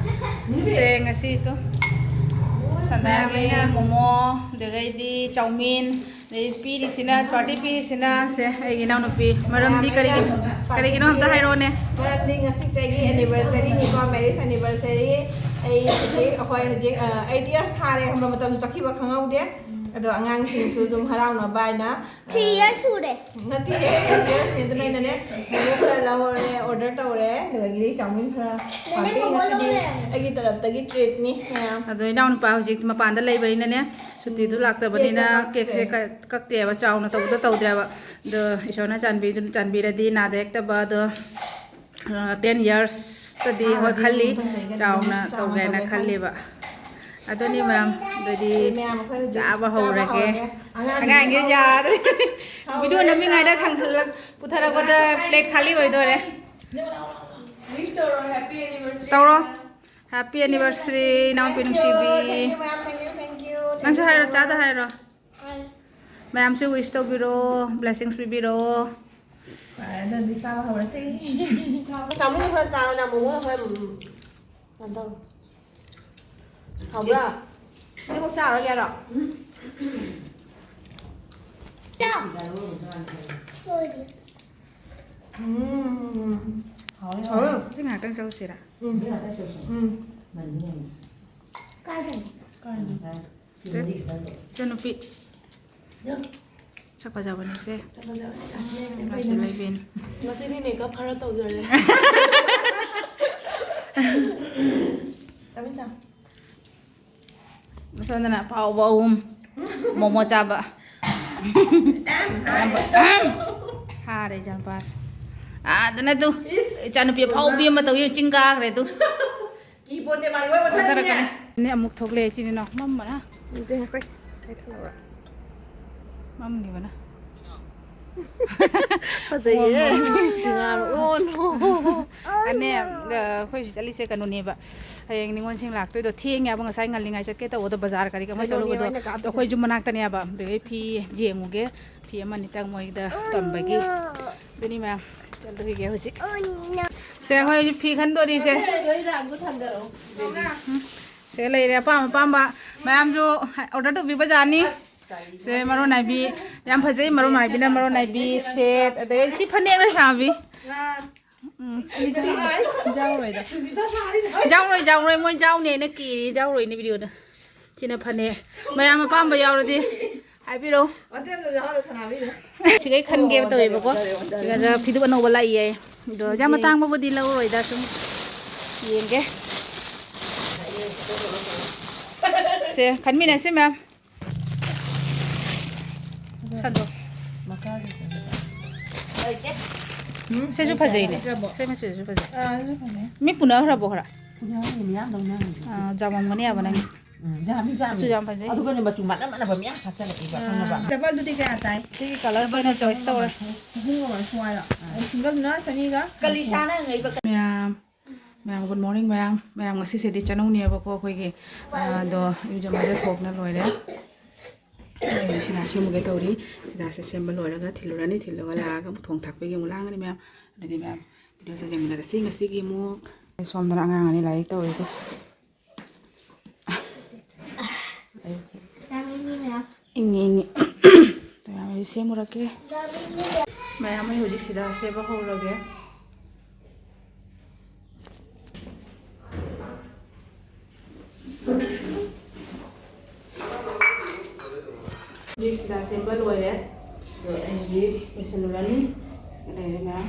ꯁꯦ, ꯉꯁꯤ ꯇꯨ ꯁꯟꯗꯥꯒꯤ ꯃꯣꯃꯣ, ꯑꯗꯨꯗꯒꯤꯗꯤ ꯆꯧꯃꯤꯟ, ꯑꯗꯩ ꯄꯤꯔꯤꯁꯤꯅ, ꯄꯥꯔꯇꯤ ꯄꯤꯔꯤꯁꯤꯅ, ꯁꯦ, ꯑꯩꯒꯤ ꯏꯅꯥꯎꯅꯨꯄꯤ꯫ ꯃꯔꯝꯗꯤ ꯀꯔꯤꯒꯤ-, ꯀꯔꯤꯒꯤꯅꯣ ꯑꯝꯇ ꯍꯥꯏꯔꯛꯑꯣꯅꯦ꯫ ꯃꯔꯝꯗꯤ ꯉꯁꯤꯁꯦ ꯑꯩꯒꯤ anniversaryꯅꯤꯀꯣ, marriage anniversary꯫ ꯑꯩ ꯍꯧꯖꯤꯛ, ꯑꯩꯈꯣꯏ ꯍꯧꯖꯤꯛ, ꯑ, eight years ꯐꯥꯔꯦ, ꯈꯪꯕ꯭ꯔꯥ? ꯃꯇꯝꯁꯨ ꯆꯠꯈꯤꯕ ꯈꯪꯍꯧꯗꯦ꯫ ꯑꯗꯣ ꯑꯉꯥꯡꯁꯤꯡꯁꯨ ꯑꯗꯨꯝ ꯍꯔꯥꯎꯅꯕ ꯍꯥꯏꯅ, ꯅꯠꯇꯦ, eight yearsꯅꯤ꯫ ꯑꯗꯨꯅ ꯑꯩꯅꯅꯦ, ꯃꯣꯃꯣ ꯈꯔ ꯂꯧꯔꯦ, order ꯇꯧꯔꯦ, ꯑꯗꯨꯗꯒꯤꯗꯤ ꯆꯧꯃꯤꯟ ꯈꯔ ꯄꯥꯝꯕꯤ꯫ ꯉꯁꯤꯗꯤ ꯑꯩꯒꯤ ꯇꯔꯞꯇꯒꯤ treatꯅꯤ ꯃꯌꯥꯝ꯫ ꯑꯗꯣ ꯏꯅꯥꯎꯅꯨꯄꯥ ꯍꯧꯖꯤꯛ ꯃꯄꯥꯟꯗ ꯂꯩꯕꯅꯤꯅꯅꯦ, ꯁꯨꯇꯤꯗꯨ ꯂꯥꯛꯇꯕꯅꯤꯅ cakeꯁꯦ ꯀꯛ-, ꯀꯛꯇꯦꯕ, ꯆꯥꯎꯅ ꯇꯧꯕꯗꯣ ꯇꯧꯗ꯭ꯔꯦꯕ꯫ ꯑꯗꯣ ꯏꯁꯣꯔꯅ ꯆꯥꯟꯕꯤꯗꯨꯅ, ꯆꯥꯟꯕꯤꯔꯗꯤ ꯅꯥꯗ ꯌꯦꯛꯇꯕ ꯑꯗꯣ, ꯑ, ten yearsꯇꯗꯤ ꯍꯣꯏ ꯈꯜꯂꯤ, ꯆꯥꯎꯅ ꯇꯧꯒꯦꯅ ꯈꯜꯂꯦꯕ꯫ ꯑꯗꯨꯅꯤ ꯃꯌꯥꯝ, ꯑꯗꯨꯗꯤ ꯆꯥꯕ ꯍꯧꯔꯒꯦ꯫ ꯑꯉꯥꯡꯒꯤ ꯌꯥꯗ꯭ꯔꯦ꯫ Video ꯅꯝꯃꯤꯉꯩꯗ ꯊꯥꯡꯒꯠꯂꯛ-, ꯄꯨꯊꯔꯛꯄꯗ plate ꯈꯥꯂꯤ ꯑꯣꯏꯗꯣꯔꯦ꯫ Wish ꯇꯧꯔꯣ, happy anniversary꯫ ꯇꯧꯔꯣ꯫ Happy anniversary, ꯏꯅꯥꯎꯄꯤ ꯅꯨꯡꯁꯤꯕꯤ꯫ Thank you, ma'am. Thank you, thank you, thank you. ꯅꯪꯁꯨ ꯍꯥꯏꯔꯣ, ꯆꯥꯗ ꯍꯥꯏꯔꯣ꯫ ꯃꯌꯥꯝꯁꯨ wish ꯇꯧꯕꯤꯔꯣ, blessings ꯄꯤꯕꯤꯔꯣ꯫ ꯐꯔꯦ, ꯑꯗꯨꯗꯤ ꯆꯥꯕ ꯍꯧꯔꯁꯤ꯫ ꯆꯥꯃꯤꯟ ꯈꯔ ꯆꯥꯔꯣ, ꯅꯪ ꯃꯣꯃꯣ ꯈꯔ, ꯎꯝ, ꯀꯩꯅꯣ ꯇꯧ꯫ ꯍꯥꯎꯕ꯭ꯔꯥ? ꯅꯪ ꯆꯥꯔꯒꯦ ꯍꯥꯏꯔꯣ? ꯎꯝ, ꯍꯥꯎꯋꯦ, ꯍꯥꯎꯋꯦ꯫ ꯍꯥꯎꯋꯦ꯫ ꯁꯤ ꯉꯥꯏꯍꯥꯛꯇꯪ ꯆꯧꯁꯤꯔꯥ? ꯎꯝ꯫ ꯎꯝ꯫ ꯀꯥꯏꯗꯅꯣ? ꯏꯆꯟꯅꯨꯄꯤ꯫ ꯁꯛ ꯐꯖꯕꯅꯤꯁꯦ꯫ ꯁꯛ ꯐꯖꯕꯅꯤ꯫ ꯃꯥꯁꯦ ꯂꯩꯕꯤꯅꯤ꯫ ꯉꯁꯤꯗꯤ makeup ꯈꯔ ꯇꯧꯖꯔꯦ꯫ ꯆꯥꯃꯤꯟ ꯆꯥ꯫ ꯁꯣꯝꯗꯅ ꯑꯐꯥꯎꯕ ꯑꯍꯨꯝ ꯃꯣꯃꯣ ꯆꯥꯕ꯫ ꯍꯥꯔꯦ ꯏꯆꯥꯅꯨꯄꯥꯁꯦ꯫ ꯑꯥꯗꯅ ꯇꯨ ꯏꯁ! ꯏꯆꯥꯅꯨꯄꯤ ꯑꯐꯥꯎꯕꯤ ꯑꯃ ꯇꯧ, ꯆꯤꯡ ꯀꯥꯈ꯭ꯔꯦ ꯇꯨ꯫ ꯀꯤꯕꯣꯟꯗꯦ ꯃꯥꯗꯤ ꯋꯥ ꯋꯥ ꯊꯥꯅꯤꯡꯉꯦ꯫ ꯊꯥꯗꯔꯛꯀꯅꯤ꯫ ꯅꯦ ꯑꯃꯨꯛ ꯊꯣꯛꯂꯛꯑꯦ ꯏꯆꯤꯟ ꯏꯅꯥꯎ꯫ ꯃꯝꯕꯅ꯫ ꯅꯠꯇꯦ, ꯑꯩꯈꯣꯏ ꯀꯩ ꯊꯣꯛꯂꯛꯑꯣꯔꯥ? ꯃꯝꯈꯤꯕꯅ꯫ ꯐꯖꯩꯌꯦ꯫ ꯃꯝ, ꯃꯝ꯫ ꯉꯥꯜꯂꯛꯑꯣ, no꯫ ꯑꯅꯦ, ꯑ, ꯑꯩꯈꯣꯏ ꯍꯧꯖꯤꯛ ꯆꯠꯂꯤꯁꯦ ꯀꯩꯅꯣꯅꯦꯕ꯫ ꯍꯌꯦꯡ ꯅꯤꯉꯣꯜꯁꯤꯡ ꯂꯥꯛꯇꯣꯏꯗꯣ ꯊꯦꯡꯉꯦꯕ꯫ ꯉꯁꯥꯏ ꯉꯜꯂꯤꯉꯩ ꯆꯠꯀꯦ ꯇꯧꯕꯗꯣ ꯕꯖꯥꯔ ꯀꯔꯤ ꯀꯃꯥꯏꯅ ꯀꯩꯅꯣꯅꯦ ꯆꯠꯂꯨꯕꯗꯣ꯫ ꯑꯩꯅ ꯀꯥꯞꯄꯤꯁꯦ꯫ ꯑꯗꯣ ꯑꯩꯈꯣꯏꯁꯨ ꯃꯅꯥꯛꯇꯅꯦꯕ꯫ ꯑꯗꯨꯗꯒꯤ ꯐꯤ ꯌꯦꯡꯉꯨꯒꯦ꯫ ꯐꯤ ꯑꯃ ꯑꯅꯤꯇꯪ ꯃꯣꯏꯗ ꯇꯝꯕꯒꯤ꯫ ꯑꯗꯨꯅꯤ ꯃꯌꯥꯝ꯫ ꯆꯠꯂꯨꯈꯤꯒꯦ ꯍꯧꯖꯤꯛ꯫ ꯁꯦ, ꯑꯩꯈꯣꯏ ꯍꯧꯖꯤꯛ ꯐꯤ ꯈꯟꯗꯣꯔꯤꯁꯦ꯫ ꯁꯦ ꯂꯩꯔꯦ, ꯑꯄꯥꯝ ꯑꯄꯥꯝꯕ ꯃꯌꯥꯝꯁꯨ order ꯇꯧꯕꯤꯕ ꯌꯥꯅꯤ꯫ ꯁꯦ ꯃꯔꯣꯟ ꯅꯥꯏꯕꯤ, ꯌꯥꯝ ꯐꯖꯩ꯫ ꯃꯔꯣꯟ ꯅꯥꯏꯕꯤꯅ ꯃꯔꯣꯟ ꯅꯥꯏꯕꯤ set, ꯑꯗꯩ ꯁꯤ ꯐꯅꯦꯛ ꯂꯩꯁꯥꯕꯤ꯫ ꯎꯝ, ꯏꯟꯖꯥꯎꯔꯣꯏꯗ꯫ ꯏꯟꯖꯥꯎꯔꯣꯏ, ꯏꯟꯖꯥꯎꯔꯣꯏ, ꯃꯣꯏ ꯏꯟꯖꯥꯎꯅꯦ ꯍꯥꯏꯅ ꯀꯤꯔꯤ, ꯏꯟꯖꯥꯎꯔꯣꯏꯅꯦ video ꯗ꯫ ꯁꯤꯅ ꯐꯅꯦꯛ꯫ ꯃꯌꯥꯝ ꯑꯄꯥꯝꯕ ꯌꯥꯎꯔꯗꯤ ꯍꯥꯏꯕꯤꯔꯛꯑꯣ꯫ ꯁꯤꯈꯩ ꯈꯟꯒꯦ ꯇꯧꯋꯦꯕꯀꯣ꯫ ꯁꯤꯒ ꯐꯤꯗꯨꯛ ꯑꯅꯧꯕ ꯂꯥꯛꯏꯌꯦ꯫ ꯑꯗꯣ ꯌꯥꯝ ꯑꯇꯥꯡꯕꯕꯨꯗꯤ ꯂꯧꯔꯣꯏꯗ, ꯁꯨꯝ ꯌꯦꯡꯒꯦ꯫ ꯁꯦ, ꯈꯟꯃꯤꯟꯅꯁꯤ ꯃꯌꯥꯝ꯫ ꯁꯟꯗꯣ꯫ ꯁꯤꯁꯨ ꯐꯖꯩꯅꯦ꯫ ꯁꯤ ꯃꯆꯨꯁꯤꯁꯨ ꯐꯖꯩ꯫ ꯃꯤ ꯄꯨꯅꯈ꯭ꯔꯕꯣ ꯈꯔ? ꯑꯥ, ꯆꯥꯎꯔꯝꯒꯅꯤ ꯌꯥꯕ ꯅꯪꯒꯤ꯫ ꯎꯝ, ꯌꯥꯝꯃꯤ, ꯌꯥꯝꯃꯤ꯫ ꯃꯆꯨ ꯌꯥꯝ ꯐꯖꯩ꯫ ꯑꯗꯨꯒꯅꯦ, ꯃꯆꯨ ꯃꯥꯟꯅ ꯃꯥꯟꯅꯕ ꯃꯌꯥꯝ ꯍꯥꯞꯆꯜꯂꯛꯏꯕ, ꯑꯥ꯫ ꯈꯪꯉꯕ? Double ꯗꯨꯗꯤ ꯀꯌꯥ ꯇꯥꯏ? ꯁꯤꯒꯤ colour ꯁꯦ ꯑꯣꯏꯅ choice ꯇꯧꯔꯦ꯫ ꯑꯍꯨꯝꯒ ꯃꯔꯤ ꯆꯥꯝꯃꯉꯥꯗ꯫ ꯑꯥ꯫ Single ꯗꯨꯅ ꯆꯅꯤꯒ꯫ ꯃꯌꯥꯝ, ꯃꯌꯥꯝ, good morning ꯃꯌꯥꯝ꯫ ꯃꯌꯥꯝ, ꯉꯁꯤꯁꯤꯗꯤ ꯆꯥꯅꯧꯅꯦꯕꯀꯣ ꯑꯩꯈꯣꯏꯒꯤ꯫ ꯑꯗꯣ ꯏꯔꯨꯖ ꯃꯥꯏꯖ ꯊꯣꯛꯅ ꯂꯣꯏꯔꯦ꯫ ꯁꯤꯗ ꯁꯦꯝꯃꯨꯒꯦ ꯇꯧꯔꯤ꯫ ꯁꯤꯗꯁꯦ ꯁꯦꯝꯕ ꯂꯣꯏꯔꯒ ꯊꯤꯜꯂꯨꯔꯅꯤ꯫ ꯊꯤꯜꯂꯒ ꯂꯥꯛꯑꯒ ꯑꯃꯨꯛ ꯊꯣꯡ ꯊꯥꯛꯄꯒꯤ ꯑꯃꯨꯛ ꯂꯥꯡꯉꯅꯤ ꯃꯌꯥꯝ꯫ ꯑꯗꯨꯗꯤ ꯃꯌꯥꯝ, ꯚꯤꯗꯤꯑꯣꯁꯦ ꯌꯦꯡꯃꯤꯟꯅꯔꯁꯤ꯫ ꯉꯁꯤꯒꯤ ꯑꯃꯨꯛ ꯁꯣꯝꯗꯅ ꯑꯉꯥꯡ ꯑꯅꯤ ꯂꯥꯏꯔꯤꯛ ꯇꯧꯔꯤꯗꯣ꯫ ꯏꯪꯉꯤ, ꯏꯪꯉꯤ꯫ ꯃꯌꯥꯝ ꯑꯩ ꯁꯦꯝꯃꯨꯔꯛꯀꯦ꯫ ꯃꯌꯥꯝ ꯑꯩ ꯍꯧꯖꯤꯛ ꯁꯤꯗ ꯁꯦꯝꯕ ꯍꯧꯔꯒꯦ꯫ ꯍꯧꯖꯤꯛ ꯁꯤꯗ ꯁꯦꯝꯕ ꯂꯣꯏꯔꯦ꯫ ꯑꯗꯣ ꯑꯩ ꯍꯧꯖꯤꯛ ꯂꯣꯏꯁꯤꯜꯂꯨꯔꯅꯤ꯫ ꯁꯤꯗ ꯂꯩꯔꯦ ꯃꯌꯥꯝ꯫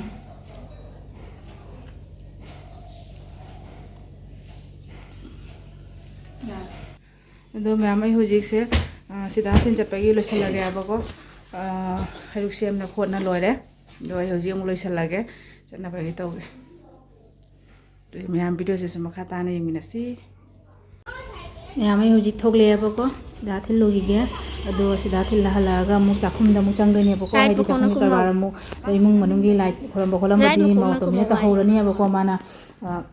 ꯌꯥꯔꯦ꯫ ꯑꯗꯣ ꯃꯌꯥꯝ, ꯑꯩ ꯍꯧꯖꯤꯛꯁꯦ, ꯑ, ꯁꯤꯗ ꯊꯤꯟ ꯆꯠꯄꯒꯤ ꯂꯣꯏꯁꯤꯜꯂꯒꯦ ꯍꯥꯏꯕꯀꯣ꯫ ꯑ, ꯍꯩꯔꯨꯛ ꯁꯦꯝꯅ ꯈꯣꯠꯅ ꯂꯣꯏꯔꯦ꯫ ꯑꯗꯣ ꯑꯩ ꯍꯧꯖꯤꯛ ꯑꯃꯨꯛ ꯂꯣꯏꯁꯤꯜꯂꯒꯦ, ꯆꯠꯅꯕꯒꯤ ꯇꯧꯒꯦ꯫ ꯑꯗꯨꯗꯤ ꯃꯌꯥꯝ, ꯚꯤꯗꯤꯑꯣꯁꯤꯁꯨ ꯃꯈꯥ ꯇꯥꯅ ꯌꯦꯡꯃꯤꯟꯅꯁꯤ꯫ ꯃꯌꯥꯝ, ꯑꯩ ꯍꯧꯖꯤꯛ ꯊꯣꯛꯂꯛꯑꯦꯕꯀꯣ, ꯁꯤꯗ ꯊꯤꯜꯂꯨꯈꯤꯒꯦ꯫ ꯑꯗꯣ ꯁꯤꯗ ꯊꯤꯜꯂ ꯍꯜꯂꯛꯑꯒ ꯑꯃꯨꯛ ꯆꯥꯛꯈꯨꯝꯗ ꯑꯃꯨꯛ ꯆꯪꯗꯣꯏꯅꯦꯕꯀꯣ꯫ ꯍꯥꯏꯗꯤ ꯆꯥꯛꯈꯨꯝꯒꯤ ꯀꯔꯕꯥꯔ ꯑꯃꯨꯛ, ꯏꯃꯨꯡ ꯃꯅꯨꯡꯒꯤ ꯂꯥꯏ ꯈꯣꯏꯔꯝꯕ ꯈꯣꯠꯂꯝꯕꯗꯤ ꯃꯧ ꯑꯇꯣꯝꯕꯤꯅ ꯇꯧꯍꯧꯔꯅꯦꯕꯀꯣ꯫ ꯃꯥꯅ, ꯑ,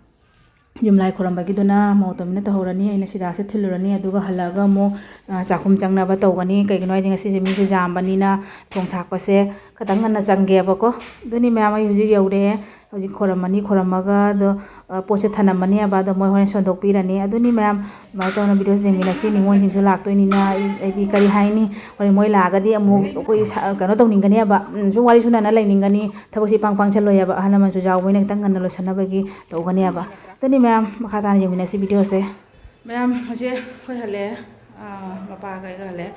ꯌꯨꯝ ꯂꯥꯏ ꯈꯣꯏꯔꯝꯕꯒꯤꯗꯨꯅ ꯃꯧ ꯑꯇꯣꯝꯕꯤꯅ ꯇꯧꯍꯧꯔꯅꯤ, ꯑꯩꯅ ꯁꯤꯗꯥꯁꯦ ꯊꯤꯜꯂꯨꯔꯅꯤ, ꯑꯗꯨꯒ ꯍꯜꯂꯛꯑꯒ ꯑꯃꯨꯛ, ꯑ, ꯆꯥꯛꯈꯨꯝ ꯆꯪꯅꯕ ꯇꯧꯒꯅꯤ꯫ ꯀꯩꯒꯤꯅꯣ ꯍꯥꯏꯗꯤ ꯉꯁꯤꯁꯦ ꯃꯤꯁꯦ ꯌꯥꯝꯕꯅꯤꯅ ꯊꯣꯡ ꯊꯥꯛꯄꯁꯦ ꯈꯤꯇꯪ ꯉꯟꯅ ꯆꯪꯒꯦꯕꯀꯣ꯫ ꯑꯗꯨꯅꯤ ꯃꯌꯥꯝ, ꯑꯩ ꯍꯧꯖꯤꯛ ꯌꯧꯔꯦ꯫ ꯍꯧꯖꯤꯛ ꯈꯣꯏꯔꯝꯃꯅꯤ, ꯈꯣꯏꯔꯝꯃꯒ ꯑꯗꯣ, ꯑ, ꯄꯣꯠꯁꯦ ꯊꯅꯝꯃꯅꯦꯕ, ꯑꯗꯣ ꯃꯣꯏ ꯍꯣꯔꯦꯟ ꯁꯣꯟꯗꯣꯛꯄꯤꯔꯅꯤ꯫ ꯑꯗꯨꯅꯤ ꯃꯌꯥꯝ, ꯑꯗꯨꯃꯥꯏꯅ ꯇꯧꯅ ꯚꯤꯗꯤꯑꯣꯁꯦ ꯌꯦꯡꯃꯤꯟꯅꯁꯤ꯫ ꯅꯤꯉꯣꯜꯁꯤꯡꯁꯨ ꯂꯥꯛꯇꯣꯏꯅꯤꯅ, ꯑꯩ, ꯑꯩꯗꯤ ꯀꯔꯤ ꯍꯥꯏꯅꯤ, ꯍꯣꯔꯦꯟ ꯃꯣꯏ ꯂꯥꯛꯑꯒꯗꯤ ꯑꯃꯨꯛ ꯑꯩꯈꯣꯏ ꯁ-, ꯀꯩꯅꯣ ꯇꯧꯅꯤꯡꯒꯅꯦꯕ, ꯎꯝ, ꯁꯨꯝ ꯋꯥꯔꯤ ꯁꯨꯅꯅ ꯂꯩꯅꯤꯡꯒꯅꯤ꯫ ꯊꯕꯛꯁꯦ ꯏꯄꯥꯡ ꯄꯥꯡꯁꯜꯂꯣꯏ ꯍꯥꯏꯕ, ꯑꯍꯜ ꯂꯃꯟꯁꯨ ꯌꯥꯎꯕꯅꯤꯅ ꯈꯤꯇꯪ ꯉꯟꯅ ꯂꯣꯏꯁꯟꯅꯕꯒꯤ ꯇꯧꯒꯅꯤ ꯍꯥꯏꯕ꯫ ꯑꯗꯨꯅꯤ ꯃꯌꯥꯝ, ꯃꯈꯥ ꯇꯥꯅ ꯌꯦꯡꯃꯤꯟꯅꯁꯤ ꯚꯤꯗꯤꯑꯣꯁꯦ꯫ ꯃꯌꯥꯝ, ꯍꯧꯖꯤꯛ ꯑꯩꯈꯣꯏ ꯍꯜꯂꯛꯑꯦ꯫ ꯑꯥ, ꯃꯄꯥꯒ ꯑꯩꯒ ꯍꯜꯂꯛꯑꯦ꯫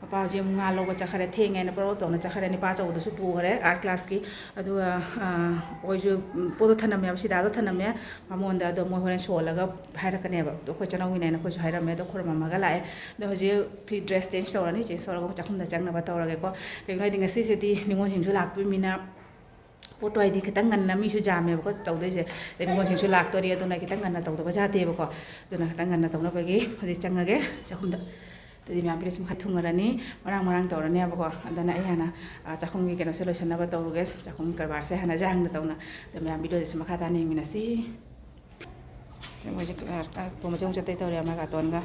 ꯃꯄꯥ ꯍꯧꯖꯤꯛ ꯑꯃꯨꯛ ꯉꯥ ꯂꯧꯕ ꯆꯠꯈꯔꯦ, ꯊꯦꯡꯉꯦꯅ ꯄ꯭ꯔꯣꯞ ꯇꯧꯅ ꯆꯠꯈꯔꯦ꯫ ꯅꯤꯄꯥ ꯑꯆꯧꯕꯗꯨꯁꯨ ꯄꯨꯈꯔꯦ ꯑꯥꯔꯠ ꯀ꯭ꯂꯥꯁꯀꯤ꯫ ꯑꯗꯨꯒ, ꯑꯥ, ꯑꯩꯈꯣꯏꯁꯨ, ꯎꯝ, ꯄꯣꯠꯇꯣ ꯊꯅꯝꯃꯦꯕ, ꯁꯤꯗꯥꯗꯣ ꯊꯅꯝꯃꯦ ꯃꯉꯣꯟꯗ꯫ ꯑꯗꯣ ꯃꯣꯏ ꯍꯣꯔꯦꯟ ꯁꯣꯜꯂꯒ ꯍꯥꯏꯔꯛꯀꯅꯦꯕ꯫ ꯑꯗꯣ ꯑꯩꯈꯣꯏ ꯆꯠꯅꯧꯒꯤꯅꯦꯅ ꯑꯩꯈꯣꯏꯁꯨ ꯍꯥꯏꯔꯝꯃꯦ꯫ ꯑꯗꯣ ꯈꯨꯔꯨꯝꯃꯝꯃꯒ ꯂꯥꯛꯑꯦ꯫ ꯑꯗꯣ ꯍꯧꯖꯤꯛ ꯐꯤ ꯗ꯭ꯔꯦꯁ ꯆꯦꯟꯖ ꯇꯧꯔꯅꯤ꯫ ꯆꯦꯟꯖ ꯇꯧꯔꯒ ꯑꯃꯨꯛ ꯆꯥꯛꯈꯨꯝꯗ ꯆꯪꯅꯕ ꯇꯧꯔꯒꯦꯀꯣ꯫ ꯀꯩꯒꯤꯅꯣ ꯍꯥꯏꯗꯤ ꯉꯁꯤꯁꯤꯗꯤ ꯅꯤꯉꯣꯜꯁꯤꯡꯁꯨ ꯂꯥꯛꯇꯣꯏꯃꯤꯅ ꯄꯣꯠꯇꯣ ꯍꯥꯏꯗꯤ ꯈꯤꯇꯪ ꯉꯟꯅ ꯃꯤꯁꯨ ꯌꯥꯝꯃꯦꯕꯀꯣ ꯇꯧꯗꯣꯏꯁꯦ꯫ ꯑꯗꯩ ꯅꯤꯉꯣꯜꯁꯤꯡꯁꯨ ꯂꯥꯛꯇꯣꯔꯤ, ꯑꯗꯨꯅ ꯈꯤꯇꯪ ꯉꯟꯅ ꯇꯧꯗꯕ ꯌꯥꯗꯦꯕꯀꯣ꯫ ꯑꯗꯨꯅ ꯈꯤꯇꯪ ꯉꯟꯅ ꯇꯧꯅꯕꯒꯤ ꯍꯧꯖꯤꯛ ꯆꯪꯉꯒꯦ ꯆꯥꯛꯈꯨꯝꯗ꯫ ꯑꯗꯨꯗꯤ ꯃꯌꯥꯝ ꯄꯤꯔꯤꯁ ꯃꯈꯥ ꯊꯨꯡꯉꯔꯅꯤ, ꯃꯔꯥꯡ ꯃꯔꯥꯡ ꯇꯧꯔꯅꯦꯕꯀꯣ꯫ ꯑꯗꯨꯅ ꯑꯩ ꯍꯥꯟꯅ, ꯑ, ꯆꯥꯛꯈꯨꯝꯒꯤ ꯀꯩꯅꯣꯁꯦ ꯂꯣꯏꯁꯤꯟꯅꯕ ꯇꯧꯔꯨꯒꯦ꯫ ꯆꯥꯛꯈꯨꯝꯒꯤ ꯀꯔꯕꯥꯔꯁꯦ ꯍꯥꯟꯅ ꯌꯥꯡꯅ ꯇꯧꯅ꯫ ꯑꯗꯣ ꯃꯌꯥꯝ ꯚꯤꯗꯤꯑꯣꯁꯤꯁꯨ ꯃꯈꯥ ꯇꯥꯅ ꯌꯦꯡꯃꯤꯟꯅꯁꯤ꯫ ꯃꯣꯏꯁꯦ, ꯑ, ꯑ, ꯇꯣꯝꯕꯁꯦ ꯑꯃꯨꯛ ꯆꯠꯇꯣꯏ ꯇꯧꯔꯦ, ꯑꯃ ꯀꯥꯇꯣꯟꯒ꯫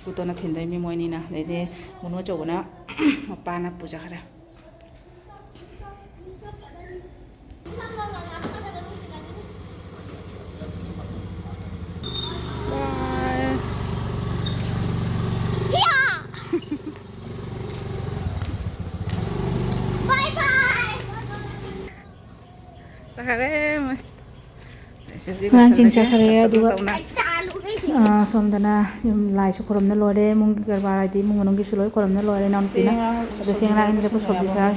ꯀꯨꯇꯣꯟꯅ ꯊꯤꯟꯗꯣꯏꯅꯤ ꯃꯣꯏꯅꯤꯅ꯫ ꯑꯗꯩꯗꯤ ꯃꯨꯅꯨ ꯑꯆꯧꯕꯅ ꯃꯄꯥꯅ ꯄꯨꯖꯈ꯭ꯔꯦ꯫ ꯆꯠꯈ꯭ꯔꯦ ꯃꯣꯏ꯫ ꯑꯉꯥꯡꯁꯤꯡ ꯆꯠꯈ꯭ꯔꯦ, ꯑꯗꯨꯒ, ꯑꯥ, ꯁꯣꯝꯗꯅ ꯌꯨꯝ ꯂꯥꯏꯁꯨ ꯈꯨꯔꯨꯝꯅ ꯂꯣꯏꯔꯦ, ꯏꯃꯨꯡꯒꯤ ꯀꯔꯕꯥꯔ ꯍꯥꯏꯗꯤ ꯏꯃꯨꯡ ꯃꯅꯨꯡꯒꯤꯁꯨ ꯂꯣꯏ ꯈꯨꯔꯨꯝꯅ ꯂꯣꯏꯔꯦ ꯏꯅꯥꯎꯅꯨꯄꯤꯅ꯫ ꯑꯗꯣ ꯆꯦꯡ ꯂꯥꯡ ꯏꯟꯕꯗ ꯈꯣꯠꯄꯗꯤ ꯁꯣꯝꯗ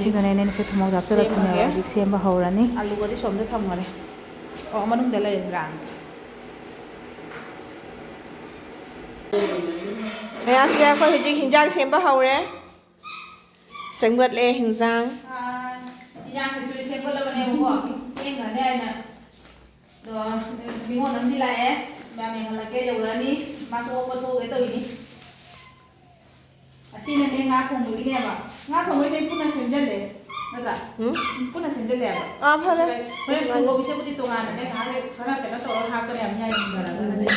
ꯁꯦꯝꯃꯒꯦ꯫ ꯍꯧꯖꯤꯛ ꯁꯦꯝꯕ ꯍꯧꯔꯅꯤ꯫ ꯑꯂꯨꯒꯗꯤ ꯁꯣꯝꯗ ꯊꯝꯈꯔꯦ꯫ ꯑꯣ, ꯃꯅꯨꯡꯗ ꯂꯩꯕ꯭ꯔꯥ? ꯃꯌꯥꯝꯁꯦ ꯑꯩꯈꯣꯏ ꯍꯧꯖꯤꯛ ꯍꯤꯟꯖꯥꯡ ꯁꯦꯝꯕ ꯍꯧꯔꯦ꯫ ꯁꯦꯝꯒꯠꯂꯦ ꯍꯤꯟꯖꯥꯡ꯫ ꯑꯥ, ꯍꯤꯟꯖꯥꯡꯁꯤꯁꯨ ꯁꯦꯝꯒꯠꯂꯕꯅꯦꯕꯀꯣ꯫ ꯊꯦꯡꯈ꯭ꯔꯅꯤ ꯍꯥꯏꯅ꯫ ꯑꯗꯣ, ꯅꯤꯉꯣꯜ ꯑꯃꯗꯤ ꯂꯥꯛꯑꯦ꯫ ꯃꯌꯥꯝ ꯌꯦꯡꯍꯜꯂꯛꯀꯦ, ꯌꯧꯔꯛꯑꯅꯤ꯫ ꯃꯥꯁꯨ ꯑꯣꯛꯄ ꯊꯣꯛꯎꯒꯦ ꯇꯧꯔꯤꯅꯤ꯫ ꯑꯁꯤꯅꯅꯦ ꯉꯥ ꯊꯣꯡꯕꯒꯤꯅꯦꯕ꯫ ꯉꯥ ꯊꯣꯡꯕꯩꯁꯦ ꯑꯩ ꯄꯨꯟꯅ ꯁꯦꯝꯖꯜꯂꯦ꯫ ꯅꯠꯇ꯭ꯔꯥ? ꯎꯝ? ꯄꯨꯟꯅ ꯁꯦꯝꯖꯜꯂꯦ ꯍꯥꯏꯕ꯫ ꯑꯥ, ꯐꯔꯦ꯫ ꯍꯣꯔꯦꯟ ꯊꯣꯡꯕꯒꯤꯁꯦꯕꯨꯗꯤ ꯇꯣꯉꯥꯟꯅꯅꯦ ꯉꯥꯏꯍꯥꯛ ꯂꯩ-, ꯈꯔ ꯀꯩꯅꯣ ꯇꯧꯔꯒ ꯍꯥꯞꯀꯅꯤ ꯍꯥꯏꯕꯅꯤ ꯍꯥꯏꯕꯅꯤ꯫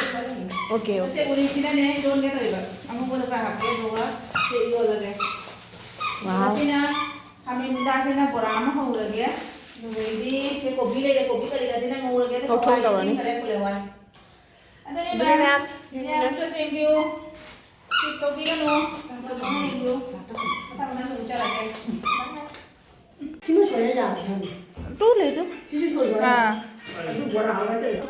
Okay, okay. ꯁꯦ ꯎꯔꯤꯁꯤꯅꯅꯦ ꯏꯔꯣꯟꯒꯦ ꯇꯧꯔꯤꯕ꯫ ꯑꯉꯧꯕꯗꯣ ꯈꯔ ꯍꯥꯞꯀꯦ ꯑꯗꯨꯒ ꯁꯤ ꯏꯔꯣꯜꯂꯒꯦ꯫ ꯋꯥꯎ꯫ ꯃꯁꯤꯅ ꯈꯥꯃꯦꯟ ꯃꯆꯥꯁꯤꯅ ꯕꯣꯔꯥ ꯑꯃ ꯍꯧꯔꯒꯦ꯫ ꯑꯗꯨꯗꯩꯗꯤ ꯁꯦ ꯀꯣꯕꯤ ꯂꯩꯔꯦ, ꯀꯣꯕꯤ ꯀꯔꯤ ꯀꯥꯁꯤꯅ ꯉꯧꯔꯒꯦ꯫ ꯇꯧꯊꯣꯛ ꯍꯋꯥꯏ ꯇꯧꯔꯅꯤ꯫ ꯏꯁꯤꯡ ꯈꯔ ꯐꯨꯜꯂꯦ ꯋꯥꯅꯤ꯫ ꯑꯗꯨꯅꯤ ꯑꯗꯨꯅꯤ ꯃꯌꯥꯝ, ꯃꯌꯥꯝ꯫ ꯃꯌꯥꯝ ꯑꯝꯇ ꯆꯦꯟꯕꯤꯌꯨ꯫ ꯁ꯭ꯀꯤꯞ ꯇꯧꯕꯤꯒꯅꯨ꯫ ꯃꯇꯝ ꯑꯃ ꯌꯦꯡꯕꯤꯌꯨ꯫ ꯃꯊꯪ ꯃꯊꯪ ꯎꯠꯆꯔꯛꯀꯦ꯫ ꯁꯤꯃ ꯁꯣꯏꯔ ꯌꯥꯔꯦ ꯈꯪꯉꯦ꯫ ꯇꯨ ꯂꯩ ꯇꯨ꯫ ꯁꯤꯁꯨ ꯁꯣꯏꯗꯣꯏꯔꯥ? ꯑꯥ꯫ ꯑꯗꯨ ꯕꯣꯔꯥ ꯍꯧꯔ ꯇꯧꯔꯦ꯫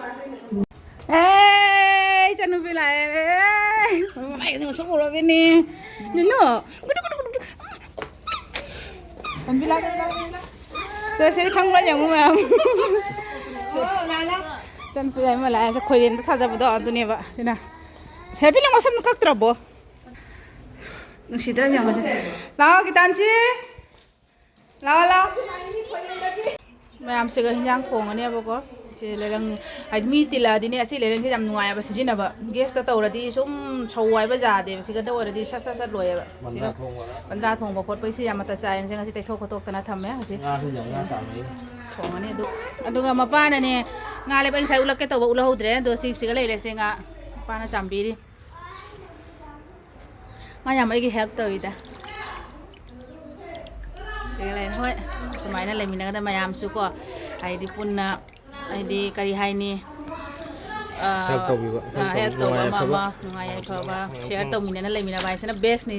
ꯑꯦ, ꯏꯆꯟꯅꯨꯄꯤ ꯂꯥꯛꯑꯦ꯫ ꯑꯦ, ꯃꯃꯥꯏꯒꯁꯦ ꯉꯧꯊꯣꯛ ꯉꯧꯔꯕꯤꯅꯤ꯫ ꯅꯨꯅꯨ, ꯒꯨꯗꯨ, ꯒꯨꯗꯨ, ꯒꯨꯗꯨ, ꯒꯨꯗꯨ꯫ ꯆꯟꯕꯤ ꯂꯥꯛꯑꯦ, ꯂꯥꯛꯑꯦ, ꯂꯥꯛꯑꯦ꯫ ꯁꯦ, ꯁꯤꯗꯤ ꯈꯪꯕ꯭ꯔꯥ ꯌꯦꯡꯉꯨ ꯃꯌꯥꯝ꯫ ꯏꯆꯟꯅꯨꯄꯤ ꯑꯃ ꯂꯥꯛꯑꯦ, ꯁꯦ ꯈꯣꯏꯔꯦꯟꯗ ꯊꯥꯖꯕꯗꯣ ꯑꯗꯨꯅꯦꯕ ꯁꯤꯅ꯫ ꯁꯦ, ꯍꯦꯄꯤ ꯅꯪ ꯃꯁꯝꯗꯣ ꯀꯛꯇ꯭ꯔꯕꯣ? ꯅꯨꯡꯁꯤꯗ꯭ꯔꯥ ꯌꯦꯡꯉꯨꯁꯦ꯫ ꯂꯥꯛꯑꯣ, ꯒꯤꯇꯥꯟꯁꯤ꯫ ꯂꯥꯛꯑꯣ, ꯂꯥꯛꯑꯣ꯫ ꯃꯌꯥꯝꯁꯤꯒ ꯍꯤꯟꯖꯥꯡ ꯊꯣꯡꯉꯅꯦꯕꯀꯣ꯫ ꯁꯤ ꯂꯩꯔꯪ, ꯍꯥꯏꯗꯤ ꯃꯤ ꯇꯤꯜꯂꯛꯑꯗꯤꯅꯦ, ꯑꯁꯤ ꯂꯩꯔꯪꯁꯦ ꯌꯥꯝ ꯅꯨꯡꯉꯥꯏꯑꯕ ꯁꯤꯖꯤꯟꯅꯕ꯫ ꯒꯦꯁꯇ ꯇꯧꯔꯗꯤ ꯁꯨꯝ ꯁꯧ ꯍꯥꯏꯕ ꯌꯥꯗꯦꯕ꯫ ꯁꯤꯒ ꯇꯧꯔꯗꯤ ꯁꯠ ꯁꯠ ꯁꯠ ꯂꯣꯏꯑꯦꯕ꯫ ꯁꯤꯒ ꯄꯟꯖꯥ ꯊꯣꯡꯕ꯫ ꯄꯟꯖꯥ ꯊꯣꯡꯕ ꯈꯣꯠꯄꯒꯤ ꯁꯤ ꯌꯥꯝ ꯃꯇꯠ ꯆꯥꯏ꯫ ꯁꯤ ꯉꯁꯤ ꯇꯩꯊꯣꯛ ꯈꯣꯠꯇꯣꯛꯇꯅ ꯊꯝꯃꯦ ꯍꯧꯖꯤꯛ꯫ ꯉꯥꯁꯨ ꯌꯥꯝ ꯉꯥ ꯆꯥꯝꯃꯛꯏ꯫ ꯊꯣꯡꯉꯅꯤ ꯑꯗꯨ꯫ ꯑꯗꯨꯒ ꯃꯄꯥꯅꯅꯦ, ꯉꯥ ꯂꯩꯕ ꯑꯩ ꯉꯁꯥꯏ ꯎꯠꯂꯛꯀꯦ ꯇꯧꯕ ꯎꯠꯍꯧꯗ꯭ꯔꯦ꯫ ꯑꯗꯣ ꯁꯤ ꯁꯤꯒ ꯂꯩꯔꯦ, ꯁꯤ ꯉꯥ ꯃꯄꯥꯅ ꯆꯥꯝꯕꯤꯔꯤ꯫ ꯃꯥ ꯌꯥꯝ ꯑꯩꯒꯤ help ꯇꯧꯋꯤꯗ꯫ ꯁꯤꯒ ꯂꯩꯔꯦ꯫ ꯍꯣꯏ, ꯁꯨꯃꯥꯏꯅ ꯂꯩꯃꯤꯟꯅꯒꯗꯕ ꯃꯌꯥꯝꯁꯨ ꯀꯣ, ꯍꯥꯏꯗꯤ ꯄꯨꯟꯅ, ꯍꯥꯏꯗꯤ ꯀꯔꯤ ꯍꯥꯏꯅꯤ, ꯑ, help ꯇꯧꯕꯤꯕ, ꯑ, help help ꯇꯧꯕ, ꯇꯧꯕ ꯑꯃ ꯅꯨꯡꯉꯥꯏ ꯑꯃ, ꯌꯥꯏꯐꯕ, ꯅꯨꯡꯉꯥꯏ ꯌꯥꯏꯐꯕ ꯌꯥꯏꯐꯕ share ꯃꯌꯥꯝ꯫ ꯇꯧꯃꯤꯟꯅꯅ ꯂꯩꯃꯤꯟꯅꯕ ꯍꯥꯏꯁꯤꯅ bestꯅꯤ꯫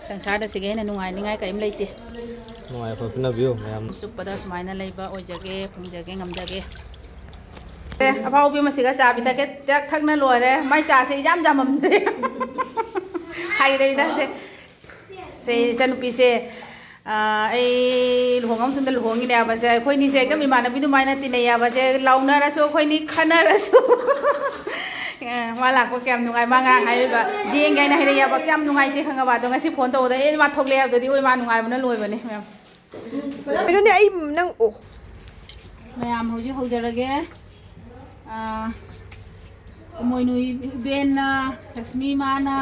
ꯁꯪꯁꯥꯔꯗ ꯁꯤꯒ ꯍꯦꯟꯅ ꯅꯨꯡꯉꯥꯏꯅꯤꯡꯉꯥꯏ ꯀꯔꯤꯝ ꯂꯩꯇꯦ꯫ ꯅꯨꯡꯉꯥꯏ ꯌꯥꯏꯐꯕ ꯄꯤꯅꯕꯤꯌꯨ ꯃꯌꯥꯝ꯫ ꯆꯨꯞꯄꯗ ꯁꯨꯃꯥꯏꯅ ꯂꯩꯕ ꯑꯣꯏꯖꯒꯦ, ꯐꯪꯖꯒꯦ, ꯉꯝꯖꯒꯦ꯫ ꯑꯦ, ꯑꯐꯥꯎꯕꯤ ꯑꯃ ꯁꯤꯒ ꯆꯥ ꯄꯤꯊꯛꯀꯦ, ꯆꯥꯛ ꯊꯛꯅ ꯂꯣꯏꯔꯦ꯫ ꯃꯥꯏ ꯆꯥꯁꯦ ꯏꯌꯥꯝ ꯌꯥꯝꯃꯝꯗ꯭ꯔꯦ꯫ ꯍꯥꯏꯒꯗꯕꯤꯗ ꯁꯦ꯫ ꯁꯦ, ꯏꯆꯟꯅꯨꯄꯤꯁꯦ, ꯑꯥ, ꯑꯩ ꯂꯨꯍꯣꯡꯉ ꯃꯇꯨꯡꯗ ꯂꯨꯍꯣꯡꯉꯤꯅꯦꯕꯁꯦ꯫ ꯑꯩꯈꯣꯏꯅꯤꯁꯦ ꯑꯗꯨꯝ ꯏꯃꯥꯟꯅꯕꯤ ꯑꯗꯨꯃꯥꯏꯅ ꯇꯤꯟꯅꯩꯌꯦꯕꯁꯦ꯫ ꯂꯥꯎꯅꯔꯁꯨ ꯑꯩꯈꯣꯏꯅꯤ ꯈꯟꯅꯔꯁꯨ꯫ ꯑꯦ, ꯃꯥ ꯂꯥꯛꯄ ꯀꯌꯥꯝ ꯅꯨꯡꯉꯥꯏ꯫ ꯃꯥ ꯉꯔꯥꯡ ꯍꯥꯏꯔꯤꯕ, "ꯌꯦꯡꯒꯦ" ꯍꯥꯏꯅ ꯍꯥꯏꯔꯛꯑꯦꯕ꯫ ꯀꯌꯥꯝ ꯅꯨꯡꯉꯥꯏꯇꯦ ꯈꯪꯉꯕ? ꯑꯗꯣ ꯉꯁꯤ phone ꯇꯧꯕꯗ, "ꯑꯦ, ꯃꯥ ꯊꯣꯛꯂꯛꯑꯦ" ꯍꯥꯏꯕꯗꯗꯤ, ꯑꯣꯏ, ꯃꯥ ꯅꯨꯡꯉꯥꯏꯕꯅ ꯂꯣꯏꯕꯅꯦ, ꯃꯌꯥꯝ꯫ ꯀꯩꯅꯣꯅꯦ, ꯑꯩ ꯅꯪ, ꯑꯣ꯫ ꯃꯌꯥꯝ ꯍꯧꯖꯤꯛ ꯍꯧꯖꯔꯒꯦ꯫ ꯑꯥ, ꯏꯃꯣꯏꯅꯨ ꯏꯕꯦꯟꯅ, ꯂꯛꯁꯃꯤ ꯏꯃꯥꯅ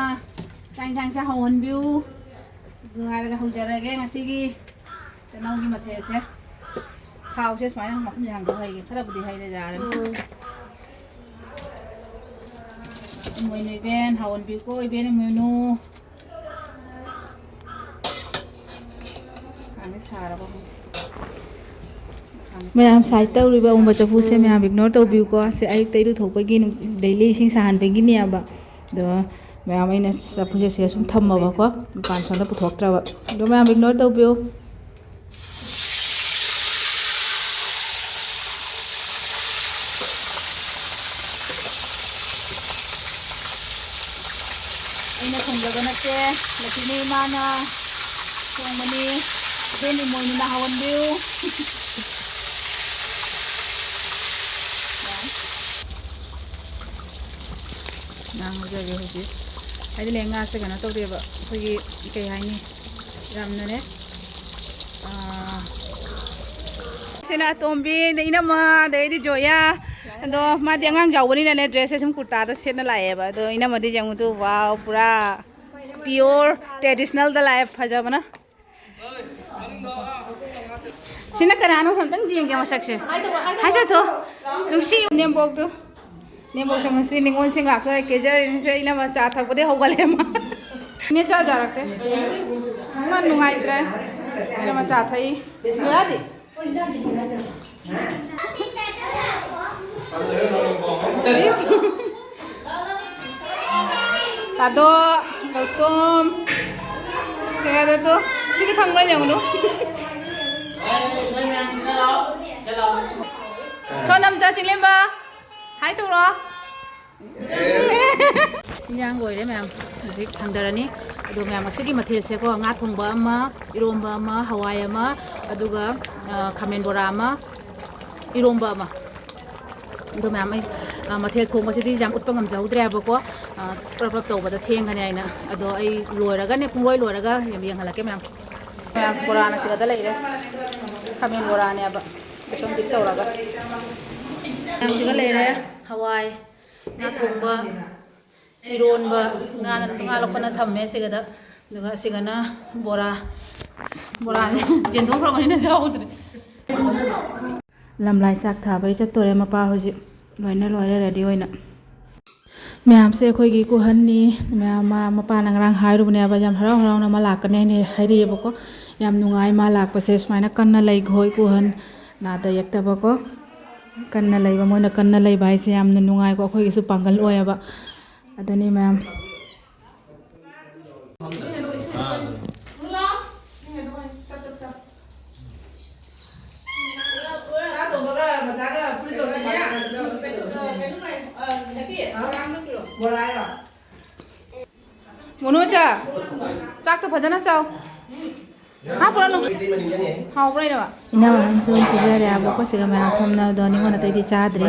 ꯆꯥꯛ ꯏꯟꯁꯥꯡꯁꯦ ꯍꯧꯍꯟꯕꯤꯌꯨ꯫ ꯑꯗꯨ ꯍꯥꯏꯔꯒ ꯍꯧꯖꯔꯒꯦ ꯉꯁꯤꯒꯤ ꯆꯅꯧꯒꯤ ꯃꯊꯦꯜꯁꯦ꯫ ꯊꯥꯎꯁꯦ ꯁꯨꯃꯥꯏꯅ ꯃꯈꯨꯝꯁꯦ ꯍꯥꯡꯗꯣꯛꯑ ꯍꯩꯒꯦ꯫ ꯈꯔꯕꯨꯗꯤ ꯍꯩꯔꯦ, ꯌꯥꯔꯅꯤ꯫ ꯎꯝ꯫ ꯏꯃꯣꯏꯅꯨ ꯏꯕꯦꯟ, ꯍꯧꯍꯟꯕꯤꯌꯨꯀꯣ, ꯏꯕꯦꯟ ꯏꯃꯣꯏꯅꯨ꯫ ꯈꯥꯡꯁꯦ ꯁꯥꯔꯕ ꯈꯪꯗꯦ꯫ ꯈꯥꯡꯁꯦ ꯃꯌꯥꯝ ꯁꯥꯏꯠ ꯇꯧꯔꯤꯕ ꯑꯎꯪꯕ ꯆꯐꯨꯁꯦ ꯃꯌꯥꯝ ignore ꯇꯧꯕꯤꯌꯨꯀꯣ꯫ ꯁꯦ ꯑꯌꯨꯛꯇ ꯏꯔꯨꯊꯣꯛꯄꯒꯤ ꯅꯨꯡ-, daily ꯏꯁꯤꯡ ꯁꯥꯍꯟꯕꯒꯤꯅꯦꯕ꯫ ꯑꯗꯣ ꯃꯌꯥꯝ ꯑꯩꯅ ꯆꯐꯨꯁꯦ ꯁꯤꯗ ꯁꯨꯝ ꯊꯝꯃꯕꯀꯣ, ꯃꯄꯥꯟ ꯁꯣꯝꯗ ꯄꯨꯊꯣꯛꯇ꯭ꯔꯕ꯫ ꯑꯗꯣ ꯃꯌꯥꯝ ignore ꯇꯧꯕꯤꯌꯨ꯫ ꯑꯩꯅ ꯊꯣꯡꯖꯕ ꯅꯠꯇꯦ, ꯂꯛꯁꯃꯤ ꯏꯃꯥꯅ ꯊꯣꯡꯕꯅꯤ꯫ ꯏꯕꯦꯟ ꯏꯃꯣꯏꯅꯨꯅ ꯍꯧꯍꯟꯕꯤꯌꯨ꯫ ꯉꯥ ꯉꯧꯖꯒꯦ ꯍꯧꯖꯤꯛ꯫ ꯍꯥꯏꯗꯤ ꯂꯦ, ꯉꯥꯁꯦ ꯀꯩꯅꯣ ꯇꯧꯗꯦꯕ, ꯑꯩꯈꯣꯏꯒꯤ ꯀꯩ ꯍꯥꯏꯅꯤ, ꯌꯥꯝꯅꯅꯦ, ꯑꯥ, ꯁꯤꯅ ꯑꯇꯣꯝꯕꯤ, ꯑꯗꯩ ꯏꯅꯝꯃ, ꯑꯗꯩꯗꯤ ꯖꯣꯌꯥ꯫ ꯑꯗꯣ ꯃꯥꯗꯤ ꯑꯉꯥꯡ ꯆꯥꯎꯕꯅꯤꯅꯅꯦ, dress ꯁꯦ ꯁꯨꯝ ꯀꯨꯔꯇꯥꯗ ꯁꯦꯠꯅ ꯂꯥꯛꯑꯦꯕ꯫ ꯑꯗꯣ ꯏꯅꯝꯃꯗꯤ ꯌꯦꯡꯉꯨ ꯇꯨ, wow, ꯄꯨꯔꯥ pure traditional ꯗ ꯂꯥꯛꯑꯦ, ꯐꯖꯕꯅ꯫ ꯁꯤꯅ ꯀꯅꯥꯅꯣ ꯑꯝꯇꯪ ꯌꯦꯡꯒꯦ ꯃꯁꯛꯁꯦ꯫ ꯍꯥꯏ ꯇꯧꯊꯣ꯫ ꯅꯨꯡꯁꯤ ꯅꯦꯝꯕꯣꯛꯇꯨ꯫ ꯅꯦꯝꯕꯣꯛꯁꯦ ꯉꯁꯤ ꯅꯤꯉꯣꯜꯁꯤꯡ ꯂꯥꯛꯇꯣꯔꯦ, ꯀꯦꯖꯔꯤꯅꯤꯁꯦ꯫ ꯏꯅꯝꯃ ꯆꯥ ꯊꯛꯄꯗꯩ ꯍꯧꯒꯠꯂꯦ ꯃꯥ꯫ ꯏꯅꯦ ꯆꯥ ꯆꯥꯔꯛꯇꯦ꯫ ꯑꯃ ꯅꯨꯡꯉꯥꯏꯇ꯭ꯔꯦ꯫ ꯑꯩꯅ ꯃꯆꯥ ꯊꯛꯏ꯫ ꯌꯥꯗꯦ꯫ ꯇꯥꯗꯣ, ꯒꯧꯇꯝ꯫ ꯁꯤꯗ ꯇꯣ꯫ ꯁꯤꯗꯤ ꯈꯪꯕ꯭ꯔꯥ ꯌꯦꯡꯉꯨꯅꯨ꯫ ꯁꯣꯝꯗ ꯑꯝꯇ ꯆꯤꯡꯂꯦꯝꯕ꯫ ꯍꯥꯏ ꯇꯧꯔꯣ꯫ ꯏꯟꯖꯥꯡ ꯂꯣꯏꯔꯦ ꯃꯌꯥꯝ, ꯍꯧꯖꯤꯛ ꯊꯥꯡꯗꯔꯅꯤ꯫ ꯑꯗꯣ ꯃꯌꯥꯝ, ꯉꯁꯤꯒꯤ ꯃꯊꯦꯜꯁꯦꯀꯣ, ꯉꯥ ꯊꯣꯡꯕ ꯑꯃ, ꯏꯔꯣꯝꯕ ꯑꯃ, ꯍꯋꯥꯏ ꯑꯃ, ꯑꯗꯨꯒ, ꯑ, ꯈꯥꯃꯦꯟ ꯕꯣꯔꯥ ꯑꯃ, ꯏꯔꯣꯝꯕ ꯑꯃ꯫ ꯑꯗꯣ ꯃꯌꯥꯝ, ꯑꯩ, ꯑ, ꯃꯊꯦꯜ ꯊꯣꯡꯕꯁꯤꯗꯤ ꯌꯥꯝ ꯎꯠꯄ ꯉꯝꯖꯍꯧꯗ꯭ꯔꯦ ꯍꯥꯏꯕꯀꯣ, ꯑ, ꯄ꯭ꯔꯞ ꯄ꯭ꯔꯞ ꯇꯧꯕꯗ ꯊꯦꯡꯒꯅꯤ ꯍꯥꯏꯅ꯫ ꯑꯗꯣ ꯑꯩ ꯂꯣꯏꯔꯒꯅꯦ, ꯄꯨꯡꯂꯣꯏ ꯂꯣꯏꯔꯒ ꯌꯥꯝ ꯌꯦꯡꯍꯜꯂꯛꯀꯦ ꯃꯌꯥꯝ꯫ ꯃꯌꯥꯝ, ꯕꯣꯔꯥꯅ ꯁꯤꯗ ꯂꯩꯔꯦ, ꯈꯥꯃꯦꯟ ꯕꯣꯔꯥꯅꯦꯕ, ꯕꯦꯁꯣꯟ ꯗꯤꯞ ꯇꯧꯔꯒ꯫ ꯃꯌꯥꯝ, ꯁꯤꯒ ꯂꯩꯔꯦ, ꯍꯋꯥꯏ, ꯉꯥ ꯊꯣꯡꯕ, ꯏꯔꯣꯟꯕ, ꯉꯥ, ꯉꯥ ꯂꯧꯈꯠꯅ ꯊꯝꯃꯦ ꯁꯤꯒꯗ꯫ ꯑꯗꯨꯒ ꯁꯤꯒꯅ ꯕꯣꯔꯥ, ꯕꯣꯔꯥꯁꯦ ꯆꯦꯟꯊꯣꯛꯈ꯭ꯔꯕꯅꯤꯅ ꯆꯥꯍꯧꯗ꯭ꯔꯦ꯫ ꯂꯝꯂꯥꯏ ꯆꯥꯛ ꯊꯥꯕꯩ ꯆꯠꯇꯣꯔꯦ ꯃꯄꯥ ꯍꯧꯖꯤꯛ꯫ ꯂꯣꯏꯅ ꯂꯣꯏꯔꯦ ꯔꯦꯗꯤ ꯑꯣꯏꯅ꯫ ꯃꯌꯥꯝꯁꯦ ꯑꯩꯈꯣꯏꯒꯤ ꯏꯀꯨꯍꯟꯅꯤ꯫ ꯃꯌꯥꯝ ꯃꯥ, ꯃꯄꯥꯅ ꯉꯔꯥꯡ ꯍꯥꯏꯔꯨꯕꯅꯦꯕ, ꯌꯥꯝ ꯍꯔꯥꯎ ꯍꯔꯥꯎꯅ ꯑꯃ ꯂꯥꯛꯀꯅꯤ ꯍꯥꯏꯅ ꯍꯥꯏꯔꯛꯑꯦꯕꯀꯣ꯫ ꯌꯥꯝ ꯅꯨꯡꯉꯥꯏ ꯃꯥ ꯂꯥꯛꯄꯁꯦ, ꯁꯨꯃꯥꯏꯅ ꯀꯟꯅ ꯂꯩꯈꯣ ꯏꯀꯨꯍꯟ, ꯅꯥꯗ ꯌꯦꯛꯇꯕꯀꯣ꯫ ꯀꯟꯅ ꯂꯩꯕ, ꯃꯣꯏꯅ ꯀꯟꯅ ꯂꯩꯕ ꯍꯥꯏꯁꯦ ꯌꯥꯝꯅ ꯅꯨꯡꯉꯥꯏꯀꯣ, ꯑꯩꯈꯣꯏꯒꯤꯁꯨ ꯄꯥꯡꯒꯜ ꯑꯣꯏꯌꯦꯕ꯫ ꯑꯗꯨꯅꯤ ꯃꯌꯥꯝ꯫ ꯃꯣꯅꯣꯆꯥ, ꯆꯥꯛꯇꯣ ꯐꯖꯅ ꯆꯥꯎ꯫ ꯍꯥꯞꯄꯨꯔꯅꯨ꯫ ꯍꯥꯎꯕ꯭ꯔꯥ ꯏꯅꯝꯃ? ꯏꯅꯝꯃ ꯑꯍꯟꯁꯨ ꯄꯤꯖꯔꯦ ꯍꯥꯏꯕꯀꯣ, ꯁꯤꯒ ꯃꯌꯥꯝ ꯐꯝꯅ ꯑꯗꯣ ꯅꯤꯉꯣꯜ ꯑꯇꯩꯗꯤ ꯆꯥꯗ꯭ꯔꯤ꯫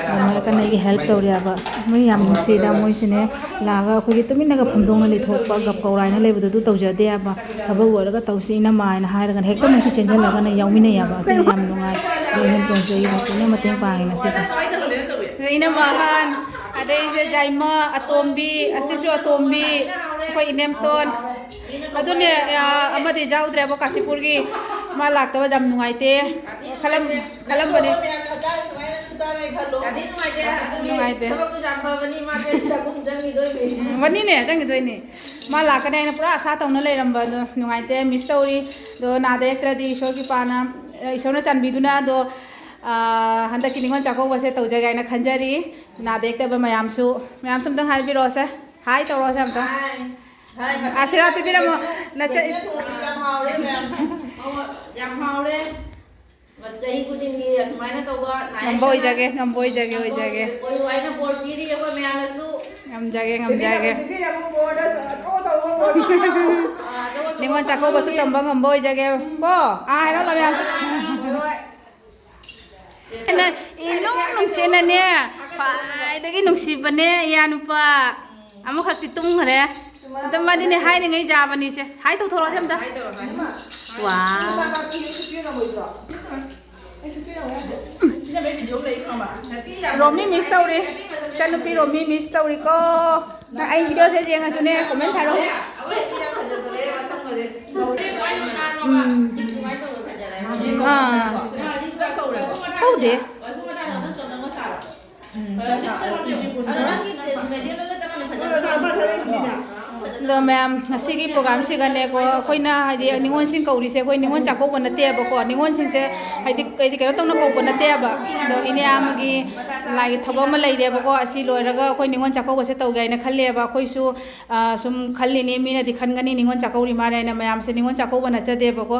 ꯑꯗꯣ ꯃꯣꯏ ꯀꯟꯅ ꯑꯩꯒꯤ help ꯇꯧꯔꯤ ꯍꯥꯏꯕ꯫ ꯃꯣꯏ ꯌꯥꯝ ꯅꯨꯡꯁꯤꯗ, ꯃꯣꯏꯁꯨꯅꯦ ꯂꯥꯛꯑꯒ ꯑꯩꯈꯣꯏꯒꯤ ꯇꯨꯃꯤꯟꯅꯒ ꯐꯝꯗꯣꯡꯅ ꯂꯩꯊꯣꯛꯄ, ꯒꯞ ꯀꯧꯔꯥꯏꯅ ꯂꯩꯕꯗꯣ ꯑꯗꯨ ꯇꯧꯖꯗꯦ ꯍꯥꯏꯕ꯫ ꯊꯕꯛ ꯂꯣꯏꯔꯒ ꯇꯧꯁꯤ ꯏꯅꯝꯃ ꯍꯥꯏꯅ ꯍꯥꯏꯔꯒꯅ ꯍꯦꯛꯇ ꯃꯣꯏꯁꯨ ꯆꯦꯟꯁꯤꯜꯂꯒꯅ ꯌꯥꯎꯃꯤꯟꯅꯩ ꯍꯥꯏꯕ꯫ ꯑꯁꯤꯅ ꯌꯥꯝ ꯅꯨꯡꯉꯥꯏ꯫ ꯑꯗꯣ ꯏꯅꯝꯇꯣꯟꯁꯨ ꯑꯩꯒꯤ ꯃꯇꯦꯡ ꯃꯇꯦꯡ ꯄꯥꯡꯉꯦ ꯉꯁꯤꯁꯦ꯫ ꯏꯅꯝꯃ ꯑꯍꯟ, ꯑꯗꯩꯁꯦ ꯖꯥꯏꯃ, ꯑꯇꯣꯝꯕꯤ, ꯑꯁꯤꯁꯨ ꯑꯇꯣꯝꯕꯤ, ꯑꯩꯈꯣꯏ ꯏꯅꯦꯝꯇꯣꯟ꯫ ꯑꯗꯨꯅꯦ, ꯑ, ꯑꯃꯗꯤ ꯌꯥꯎꯗ꯭ꯔꯦꯕ ꯀꯥꯁꯤꯄꯨꯔꯒꯤ꯫ ꯃꯥ ꯂꯥꯛꯇꯕ ꯌꯥꯝ ꯅꯨꯡꯉꯥꯏꯇꯦ꯫ ꯈꯜꯂꯝ-, ꯈꯜꯂꯝꯕꯅꯦ꯫ ꯅꯨꯡꯉꯥꯏꯇꯦ꯫ ꯊꯕꯛꯇꯨ ꯌꯥꯝ ꯐꯕꯅꯤ, ꯃꯥꯗꯤ ꯆꯍꯨꯝ ꯆꯪꯈꯤꯗꯣꯏꯅꯤ꯫ ꯃꯅꯤꯅꯦ, ꯆꯪꯈꯤꯗꯣꯏꯅꯤ꯫ ꯃꯥ ꯂꯥꯛꯀꯅꯤ ꯍꯥꯏꯅ ꯄꯨꯔꯥ ꯑꯁꯥ ꯇꯧꯅ ꯂꯩꯔꯝꯕ ꯑꯗꯣ ꯅꯨꯡꯉꯥꯏꯇꯦ, ꯃꯤꯁ ꯇꯧꯔꯤ꯫ ꯑꯗꯣ ꯅꯥꯗ ꯌꯦꯛꯇ꯭ꯔꯗꯤ ꯏꯁꯣꯔꯒꯤ ꯄꯥꯅ, ꯏꯁꯣꯔꯅ ꯆꯥꯟꯕꯤꯗꯨꯅ ꯑꯗꯣ, ꯑꯥ, ꯍꯟꯗꯛꯀꯤ ꯅꯤꯉꯣꯜ ꯆꯥꯛꯀꯧꯕꯁꯦ ꯇꯧꯖꯒꯦ ꯍꯥꯏꯅ ꯈꯟꯖꯔꯤ꯫ ꯅꯥꯗ ꯌꯦꯛꯇꯕ ꯃꯌꯥꯝꯁꯨ, ꯃꯌꯥꯝꯁꯨ ꯑꯝꯇꯪ ꯍꯥꯏꯕꯤꯔꯛꯑꯣꯁꯦ, ꯍꯥꯏ ꯇꯧꯔꯛꯑꯣꯁꯦ ꯑꯝꯇꯪ꯫ ꯍꯥꯏ꯫ ꯍꯥꯏ, ꯉꯁꯤ ꯑꯁꯤꯔꯥ ꯄꯤꯕꯤꯔꯝꯃꯣ, ꯅꯆꯦ꯫ ꯌꯥꯝ ꯍꯥꯎꯔꯦ ꯃꯌꯥꯝ꯫ ꯌꯥꯝ ꯍꯥꯎꯔꯦ꯫ ꯆꯍꯤ ꯈꯨꯗꯤꯡꯒꯤ ꯑꯁꯨꯃꯥꯏꯅ ꯇꯧꯕ ꯅꯥꯏꯔꯛꯇꯅ ꯉꯝꯕ ꯑꯣꯏꯖꯒꯦ, ꯉꯝꯕ ꯑꯣꯏꯖꯒꯦ, ꯑꯣꯏꯖꯒꯦ꯫ ꯑꯣꯏꯌꯨ ꯍꯥꯏꯅ ꯕꯣꯔ ꯄꯤꯔꯤ ꯑꯩꯈꯣꯏ ꯃꯌꯥꯝꯅꯁꯨ꯫ ꯉꯝꯖꯒꯦ, ꯉꯝꯖꯒꯦ꯫ ꯄꯤꯕꯤꯔꯝꯃꯨ, ꯄꯤꯕꯤꯔꯝꯃꯨ, ꯕꯣꯔꯗ ꯑꯆꯧ ꯑꯆꯧꯕ ꯕꯣꯔ ꯄꯤꯕꯤꯔꯝꯃꯨ꯫ ꯑꯥ, ꯑꯆꯧ ꯑꯆꯧꯕ ꯅꯤꯉꯣꯜ ꯆꯥꯛꯀꯧꯕꯁꯨ ꯐꯪꯍꯧꯅꯤ꯫ ꯇꯝꯕ ꯉꯝꯕ ꯑꯣꯏꯖꯒꯦ ꯀꯣ꯫ ꯑꯥ, ꯍꯥꯏꯔꯣ, ꯂꯥꯃꯤꯌꯥ꯫ ꯍꯣꯏ꯫ ꯏꯅ-, ꯏꯅꯨꯡ ꯅꯨꯡꯁꯤꯅꯅꯦ, ꯈ꯭ꯋꯥꯏꯗꯒꯤ ꯅꯨꯡꯁꯤꯕꯅꯦ, ꯏꯌꯥ ꯅꯨꯄꯥ꯫ ꯑꯃꯈꯛꯇꯤ ꯇꯨꯝꯈ꯭ꯔꯦ꯫ ꯑꯗꯨ ꯃꯥꯗꯤꯅꯦ ꯍꯥꯏꯔꯤꯉꯩ ꯌꯥꯕꯅꯤꯁꯦ꯫ ꯍꯥꯏ ꯇꯧꯊꯣꯔꯛꯑꯣꯁꯦ ꯑꯝꯇ꯫ ꯍꯥꯏ ꯇꯧꯔꯣ, ꯍꯥꯏ ꯇꯧꯔꯣ꯫ ꯋꯥ꯫ ꯔꯣꯃꯤ ꯃꯤꯁ ꯇꯧꯔꯤ꯫ ꯏꯆꯟꯅꯨꯄꯤ ꯔꯣꯃꯤ ꯃꯤꯁ ꯇꯧꯔꯤꯀꯣ꯫ ꯅꯪ ꯑꯩ ꯚꯤꯗꯤꯑꯣꯁꯦ ꯌꯦꯡꯉꯁꯨꯅꯦ, ꯀꯣꯃꯦꯟ ꯊꯥꯔꯛꯎ꯫ ꯎꯝ꯫ ꯑꯥ꯫ ꯀꯧꯗꯦ꯫ ꯑꯗꯣ ꯃꯌꯥꯝ, ꯉꯁꯤꯒꯤ ꯄ꯭ꯔꯣꯒꯥꯝꯁꯤꯒꯅꯦꯀꯣ, ꯑꯩꯈꯣꯏꯅ ꯍꯥꯏꯗꯤ ꯅꯤꯉꯣꯜꯁꯤꯡ ꯀꯧꯔꯤꯁꯦ ꯑꯩꯈꯣꯏ ꯅꯤꯉꯣꯜ ꯆꯥꯛꯀꯧꯕ ꯅꯠꯇꯦꯕꯀꯣ꯫ ꯅꯤꯉꯣꯜꯁꯤꯡꯁꯦ ꯍꯥꯏꯗꯤ, ꯍꯥꯏꯗꯤ ꯀꯩꯅꯣ ꯇꯧꯅ ꯀꯧꯕ ꯅꯠꯇꯦꯕ꯫ ꯑꯗꯣ ꯏꯅꯦ ꯑꯃꯒꯤ ꯂꯥꯏꯒꯤ ꯊꯕꯛ ꯑꯃ ꯂꯩꯔꯦꯕꯀꯣ꯫ ꯑꯁꯤ ꯂꯣꯏꯔꯒ ꯑꯩꯈꯣꯏ ꯅꯤꯉꯣꯜ ꯆꯥꯛꯀꯧꯕꯁꯦ ꯇꯧꯒꯦ ꯍꯥꯏꯅ ꯈꯜꯂꯦꯕ꯫ ꯑꯩꯈꯣꯏꯁꯨ, ꯑ, ꯁꯨꯝ ꯈꯜꯂꯤꯅꯤ, ꯃꯤꯅꯗꯤ ꯈꯟꯒꯅꯤ ꯅꯤꯉꯣꯜ ꯆꯥꯛꯀꯧꯔꯤ ꯃꯥꯜꯂꯦ ꯍꯥꯏꯅ꯫ ꯃꯌꯥꯝꯁꯦ ꯅꯤꯉꯣꯜ ꯆꯥꯛꯀꯧꯕ ꯅꯠꯆꯗꯦꯕꯀꯣ꯫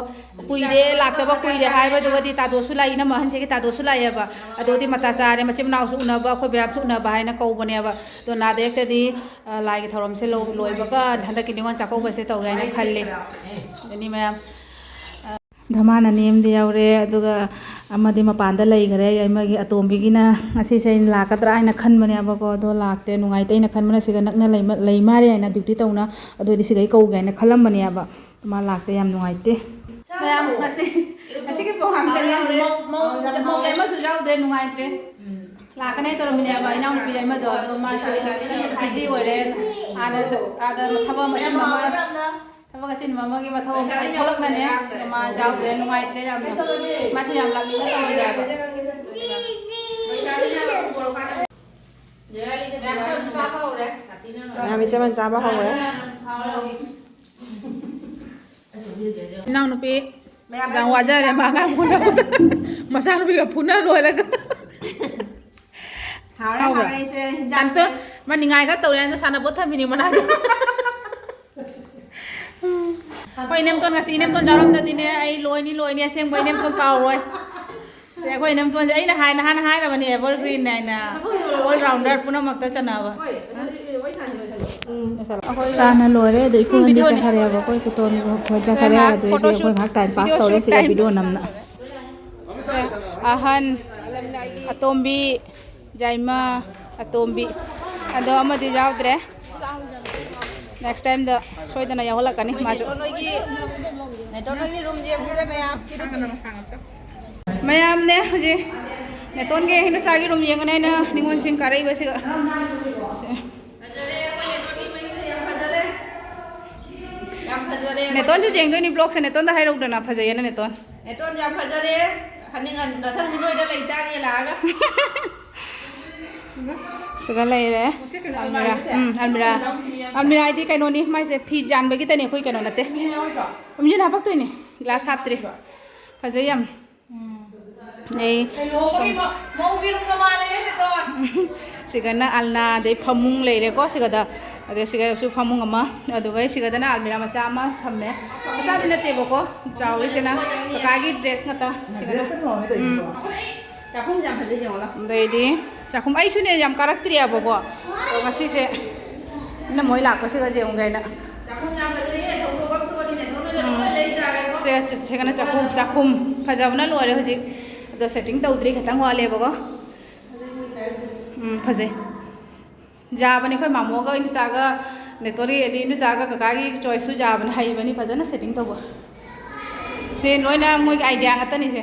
ꯀꯨꯏꯔꯦ, ꯂꯥꯛꯇꯕ ꯀꯨꯏꯔꯦ ꯍꯥꯏꯕꯗꯨꯒꯗꯤ ꯇꯥꯗꯣꯁꯨ ꯂꯥꯛꯏ, ꯏꯅꯝꯃ ꯑꯍꯟꯁꯤꯒꯤ ꯇꯥꯗꯣꯁꯨ ꯂꯥꯛꯑꯦꯕ꯫ ꯑꯗꯨꯗꯤ ꯃꯇꯥ ꯆꯥꯔꯦ, ꯃꯆꯤꯟ ꯃꯅꯥꯎꯁꯨ ꯎꯅꯕ, ꯑꯩꯈꯣꯏ ꯃꯌꯥꯝꯁꯨ ꯎꯅꯕ ꯍꯥꯏꯅ ꯀꯧꯕꯅꯦꯕ꯫ ꯑꯗꯣ ꯅꯥꯗ ꯌꯦꯛꯇꯗꯤ, ꯑ, ꯂꯥꯏꯒꯤ ꯊꯧꯔꯝꯁꯦ ꯂꯣꯏꯕꯒ ꯍꯟꯗꯛꯀꯤ ꯅꯤꯉꯣꯜ ꯆꯥꯛꯀꯧꯕꯁꯦ ꯇꯧꯒꯦ ꯍꯥꯏꯅ ꯈꯜꯂꯤ꯫ ꯑꯗꯨꯅꯤ ꯃꯌꯥꯝ꯫ ꯙꯃꯥꯅ ꯅꯦꯝꯗꯤ ꯌꯥꯎꯔꯦ, ꯑꯗꯨꯒ ꯑꯃꯗꯤ ꯃꯄꯥꯟꯗ ꯂꯩꯈꯔꯦ꯫ ꯌꯥꯏꯃꯒꯤ ꯑꯇꯣꯝꯕꯤꯒꯤꯅ ꯉꯁꯤꯁꯦ ꯑꯩꯅ ꯂꯥꯛꯀꯗ꯭ꯔꯥ ꯍꯥꯏꯅ ꯈꯟꯕꯅꯦꯕꯀꯣ, ꯑꯗꯣ ꯂꯥꯛꯇꯦ꯫ ꯅꯨꯡꯉꯥꯏꯇꯦ, ꯑꯩꯅ ꯈꯟꯕꯅ ꯁꯤꯒ ꯅꯛꯅ ꯂꯩꯃ-, ꯂꯩ ꯃꯥꯜꯂꯦ ꯍꯥꯏꯅ ꯗ꯭ꯌꯨꯇꯤ ꯇꯧꯅ, ꯑꯗꯨ ꯑꯣꯏꯗꯤ ꯁꯤꯒ ꯑꯩ ꯀꯧꯒꯦ ꯍꯥꯏꯅ ꯈꯜꯂꯝꯕꯅꯦꯕ꯫ ꯃꯥ ꯂꯥꯛꯇꯦ, ꯌꯥꯝ ꯅꯨꯡꯉꯥꯏꯇꯦ꯫ ꯃꯌꯥꯝ ꯉꯁꯤ, ꯉꯁꯤꯒꯤ ꯄ꯭ꯔꯣꯒꯥꯝꯁꯦ ꯃꯧ, ꯃꯧ, ꯃꯧ ꯑꯃꯁꯨ ꯌꯥꯎꯗ꯭ꯔꯦ, ꯅꯨꯡꯉꯥꯏꯇ꯭ꯔꯦ꯫ ꯂꯥꯛꯀꯅꯤ ꯇꯧꯔꯝꯃꯤꯅꯦꯕ ꯏꯅꯥꯎꯅꯨꯄꯤ ꯑꯃꯗꯣ, ꯑꯗꯣ ꯃꯥꯁꯨ ꯕꯤꯖꯤ ꯑꯣꯏꯔꯦ꯫ ꯑꯥꯗ ꯆꯠ-, ꯑꯥꯗ ꯊꯕꯛ ꯑꯃ ꯑꯆꯤꯟꯕ ꯑꯃ, ꯊꯕꯛ ꯑꯆꯤꯟꯕ ꯑꯃꯒꯤ ꯃꯊꯧ ꯑꯃ ꯊꯣꯛꯂꯛꯅꯅꯦ, ꯑꯗꯣ ꯃꯥ ꯌꯥꯎꯗ꯭ꯔꯦ, ꯅꯨꯡꯉꯥꯏꯇ꯭ꯔꯦ ꯌꯥꯝꯅ꯫ ꯃꯥꯁꯨ ꯌꯥꯝ ꯂꯥꯛꯅꯤꯡꯅ ꯇꯧꯔꯝꯃꯦꯕ꯫ ꯃꯌꯥꯝ ꯏꯆꯦ ꯃꯟ ꯆꯥꯕ ꯍꯧꯔꯦ꯫ ꯏꯅꯥꯎꯅꯨꯄꯤ ꯌꯥꯝ ꯋꯥꯖꯔꯦ, ꯃꯥ ꯑꯉꯥꯡ ꯐꯨꯅꯕꯗ꯫ ꯃꯆꯥꯅꯨꯄꯤꯒ ꯐꯨꯅ ꯂꯣꯏꯔꯒ꯫ ꯍꯥꯎꯔꯦ, ꯍꯥꯎꯕ꯭ꯔꯥ? ꯍꯥꯎꯔꯦ, ꯏꯆꯦ, ꯍꯤꯟꯖꯥꯡꯁꯦ꯫ ꯑꯝꯇ ꯃꯥ ꯅꯤꯡꯉꯥꯏ ꯈꯔ ꯇꯧꯔꯦ ꯍꯥꯏꯅ ꯁꯥꯟꯅꯄꯣꯠ ꯊꯝꯃꯤꯅꯤ ꯃꯅꯥꯛꯇ꯫ ꯍꯣꯏ, ꯏꯅꯦꯝꯇꯣꯟ, ꯉꯁꯤ ꯏꯅꯦꯝꯇꯣꯟ ꯌꯥꯎꯔꯝꯗꯗꯤꯅꯦ, ꯑꯩ ꯂꯣꯏꯅꯤ, ꯂꯣꯏꯅꯤ, ꯑꯁꯦꯡꯕ ꯏꯅꯦꯝꯇꯣꯟ ꯀꯥꯎꯔꯣꯏ꯫ ꯁꯦ, ꯑꯩꯈꯣꯏ ꯏꯅꯦꯝꯇꯣꯟꯁꯦ ꯑꯩꯅ ꯍꯥꯏ-, ꯅꯍꯥꯟ ꯍꯥꯏꯔꯕꯅꯦ, evergreen ꯍꯥꯏꯅ, all rounder ꯄꯨꯝꯅꯃꯛꯇ ꯆꯟꯅꯕ꯫ ꯆꯥꯅ ꯂꯣꯏꯔꯦ, ꯑꯗꯣ ꯏꯀꯨꯡ ꯎꯝ, ꯑꯅꯤ video ꯅꯤ꯫ ꯆꯠꯈ꯭ꯔꯦꯕ, ꯑꯩꯈꯣꯏ ꯀꯨꯇꯣꯟ ꯈꯣꯏ ꯁꯦ, ꯆꯠꯈ꯭ꯔꯦ, ꯉꯥꯏꯍꯥꯛ ꯑꯗꯨ ꯑꯣꯏꯗꯤ photoshoot, ꯑꯩꯈꯣꯏ ꯉꯥꯏꯍꯥꯛ time pass video ꯇꯧꯔꯦ, shoot ꯁꯤꯗ time꯫ Video ꯅꯝꯅ꯫ ꯑꯍꯟ, ꯑꯇꯣꯝꯕꯤ, ꯖꯥꯏꯃꯥ, ꯑꯇꯣꯝꯕꯤ꯫ ꯑꯗꯣ ꯑꯃꯗꯤ ꯌꯥꯎꯗ꯭ꯔꯦ꯫ Next time ꯗ ꯁꯣꯏꯗꯅ ꯌꯥꯎꯍꯜꯂꯛꯀꯅꯤ ꯃꯥꯁꯨ꯫ ꯅꯦꯇꯣꯟ ꯍꯣꯏꯒꯤ room ꯌꯦꯡꯉꯨꯔꯦ ꯃꯌꯥꯝ꯫ ꯃꯌꯥꯝꯅꯦ ꯍꯧꯖꯤꯛ ꯅꯦꯇꯣꯟꯒꯤ ꯍꯩꯅꯨꯆꯥꯒꯤ room ꯌꯦꯡꯉꯅꯤ ꯍꯥꯏꯅ ꯅꯤꯉꯣꯜꯁꯤꯡ ꯀꯥꯔꯛꯏꯕꯁꯤꯒ꯫ ꯁꯦ꯫ ꯐꯖꯔꯦ, ꯑꯩꯈꯣꯏ ꯅꯦꯇꯣꯟꯒꯤ ꯃꯌꯨꯝꯁꯦ ꯌꯥꯝ ꯐꯖꯔꯦ꯫ ꯌꯥꯝ ꯐꯖꯔꯦ꯫ ꯅꯦꯇꯣꯟꯁꯨ ꯌꯦꯡꯗꯣꯏꯅꯤ vlog ꯁꯦ, ꯅꯦꯇꯣꯟꯗ ꯍꯥꯏꯔꯧꯗꯅ ꯐꯖꯩꯌꯦꯅ ꯅꯦꯇꯣꯟ꯫ ꯅꯦꯇꯣꯟ ꯌꯥꯝ ꯐꯖꯔꯦ꯫ ꯍꯅꯤꯡ-, ꯃꯊꯪꯗꯤ ꯅꯣꯏꯗ ꯂꯩꯇꯥꯔꯦ ꯂꯥꯛꯑꯒ꯫ ꯁꯤꯒ ꯂꯩꯔꯦ꯫ ꯁꯤ ꯀꯩꯅꯣ ꯑꯜꯃꯤꯔꯥ꯫ ꯑꯜꯃꯤꯔꯥꯁꯦ? ꯎꯝ, ꯑꯜꯃꯤꯔꯥ꯫ ꯌꯥꯝ ꯌꯥꯝ ꯑꯜꯃꯤꯔꯥ ꯍꯥꯏꯗꯤ ꯀꯩꯅꯣꯅꯤ, ꯃꯥꯏꯁꯦ ꯐꯤ ꯌꯥꯟꯕꯒꯤꯗꯅꯦ, ꯑꯩꯈꯣꯏ ꯀꯩꯅꯣ ꯅꯠꯇꯦ꯫ ꯃꯤ ꯌꯥꯎꯔꯣꯏꯗ꯭ꯔꯣ? ꯃꯤꯁꯤꯅ ꯍꯥꯄꯛꯇꯣꯏꯅꯦ, glass ꯍꯥꯞꯇ꯭ꯔꯤ꯫ ꯐꯖꯩ ꯌꯥꯝ꯫ ꯎꯝ꯫ ꯑꯩ ꯀꯩꯅꯣ, ꯁꯨꯝ ꯃꯧꯒꯤ ꯃ-, ꯃꯧꯒꯤ ꯔꯨꯝꯒ ꯃꯥꯜꯂꯦ, ꯅꯦꯇꯣꯟ꯫ ꯁꯤꯒꯅ ꯑꯜꯅꯥ, ꯑꯗꯩ ꯐꯃꯨꯡ ꯂꯩꯔꯦꯀꯣ ꯁꯤꯒꯗ, ꯑꯗꯩ ꯁꯤꯒꯁꯨ ꯐꯃꯨꯡ ꯑꯃ, ꯑꯗꯨꯒ ꯁꯤꯒꯗꯅ ꯑꯜꯃꯤꯔꯥ ꯃꯆꯥ ꯑꯃ ꯊꯝꯃꯦ꯫ ꯃꯆꯥꯗꯤ ꯅꯠꯇꯦꯕꯀꯣ, ꯆꯥꯎꯔꯤꯁꯤꯅ ꯀꯀꯥꯒꯤ dress ꯉꯥꯛꯇ꯫ ꯁꯤꯒꯅ꯫ Dress ꯈꯛꯇ ꯊꯝꯃꯝꯃꯦ ꯇꯧꯔꯤꯁꯤꯕꯣ? ꯎꯝ꯫ ꯆꯥꯛꯈꯨꯝꯁꯦ ꯌꯥꯝ ꯐꯖꯩ, ꯌꯦꯡꯉꯣ ꯂꯥꯎ꯫ ꯑꯗꯩꯗꯤ ꯆꯥꯛꯈꯨꯝ, ꯑꯩꯁꯨꯅꯦ ꯌꯥꯝ ꯀꯥꯔꯛꯇ꯭ꯔꯤꯑꯕꯀꯣ, ꯑꯗꯣ ꯉꯁꯤꯁꯦ ꯏꯅꯝꯃ ꯍꯣꯏ ꯂꯥꯛꯄꯁꯤꯒ ꯌꯦꯡꯉꯨꯒꯦ ꯍꯥꯏꯅ꯫ ꯆꯥꯛꯈꯨꯝ ꯌꯥꯝ ꯐꯖꯩꯌꯦ, ꯊꯧꯗꯣꯛ ꯑꯃ ꯊꯣꯛꯑꯗꯤ ꯅꯦꯇꯣꯟ ꯍꯣꯏꯗ ꯎꯝ꯫ ꯂꯣꯏ ꯂꯩ ꯇꯥꯔꯦꯀꯣ꯫ ꯁꯦ, ꯁꯦ, ꯁꯤꯒꯅ ꯆꯥꯛꯈꯨꯝ, ꯆꯥꯛꯈꯨꯝ ꯐꯖꯕꯅ ꯂꯣꯏꯔꯦ ꯍꯧꯖꯤꯛ꯫ ꯑꯗꯣ setting ꯇꯧꯗ꯭ꯔꯤ, ꯈꯤꯇꯪ ꯋꯥꯠꯂꯦꯕꯀꯣ꯫ ꯎꯝ, ꯐꯖꯩ꯫ ꯌꯥꯕꯅꯤ, ꯑꯩꯈꯣꯏ ꯃꯥꯃꯣꯒ ꯏꯟꯗꯣꯆꯥꯒ ꯅꯦꯇꯣꯟꯒꯤ, ꯑꯗꯩ ꯏꯟꯗꯣꯆꯥꯒ ꯀꯀꯥꯒꯤ choice ꯁꯨ ꯌꯥꯕꯅꯤ, ꯍꯩꯕꯅꯤ ꯐꯖꯅ setting ꯇꯧꯕ꯫ ꯁꯦ ꯂꯣꯏꯅ ꯃꯣꯏꯒꯤ idea ꯉꯥꯛꯇꯅꯤꯁꯦ꯫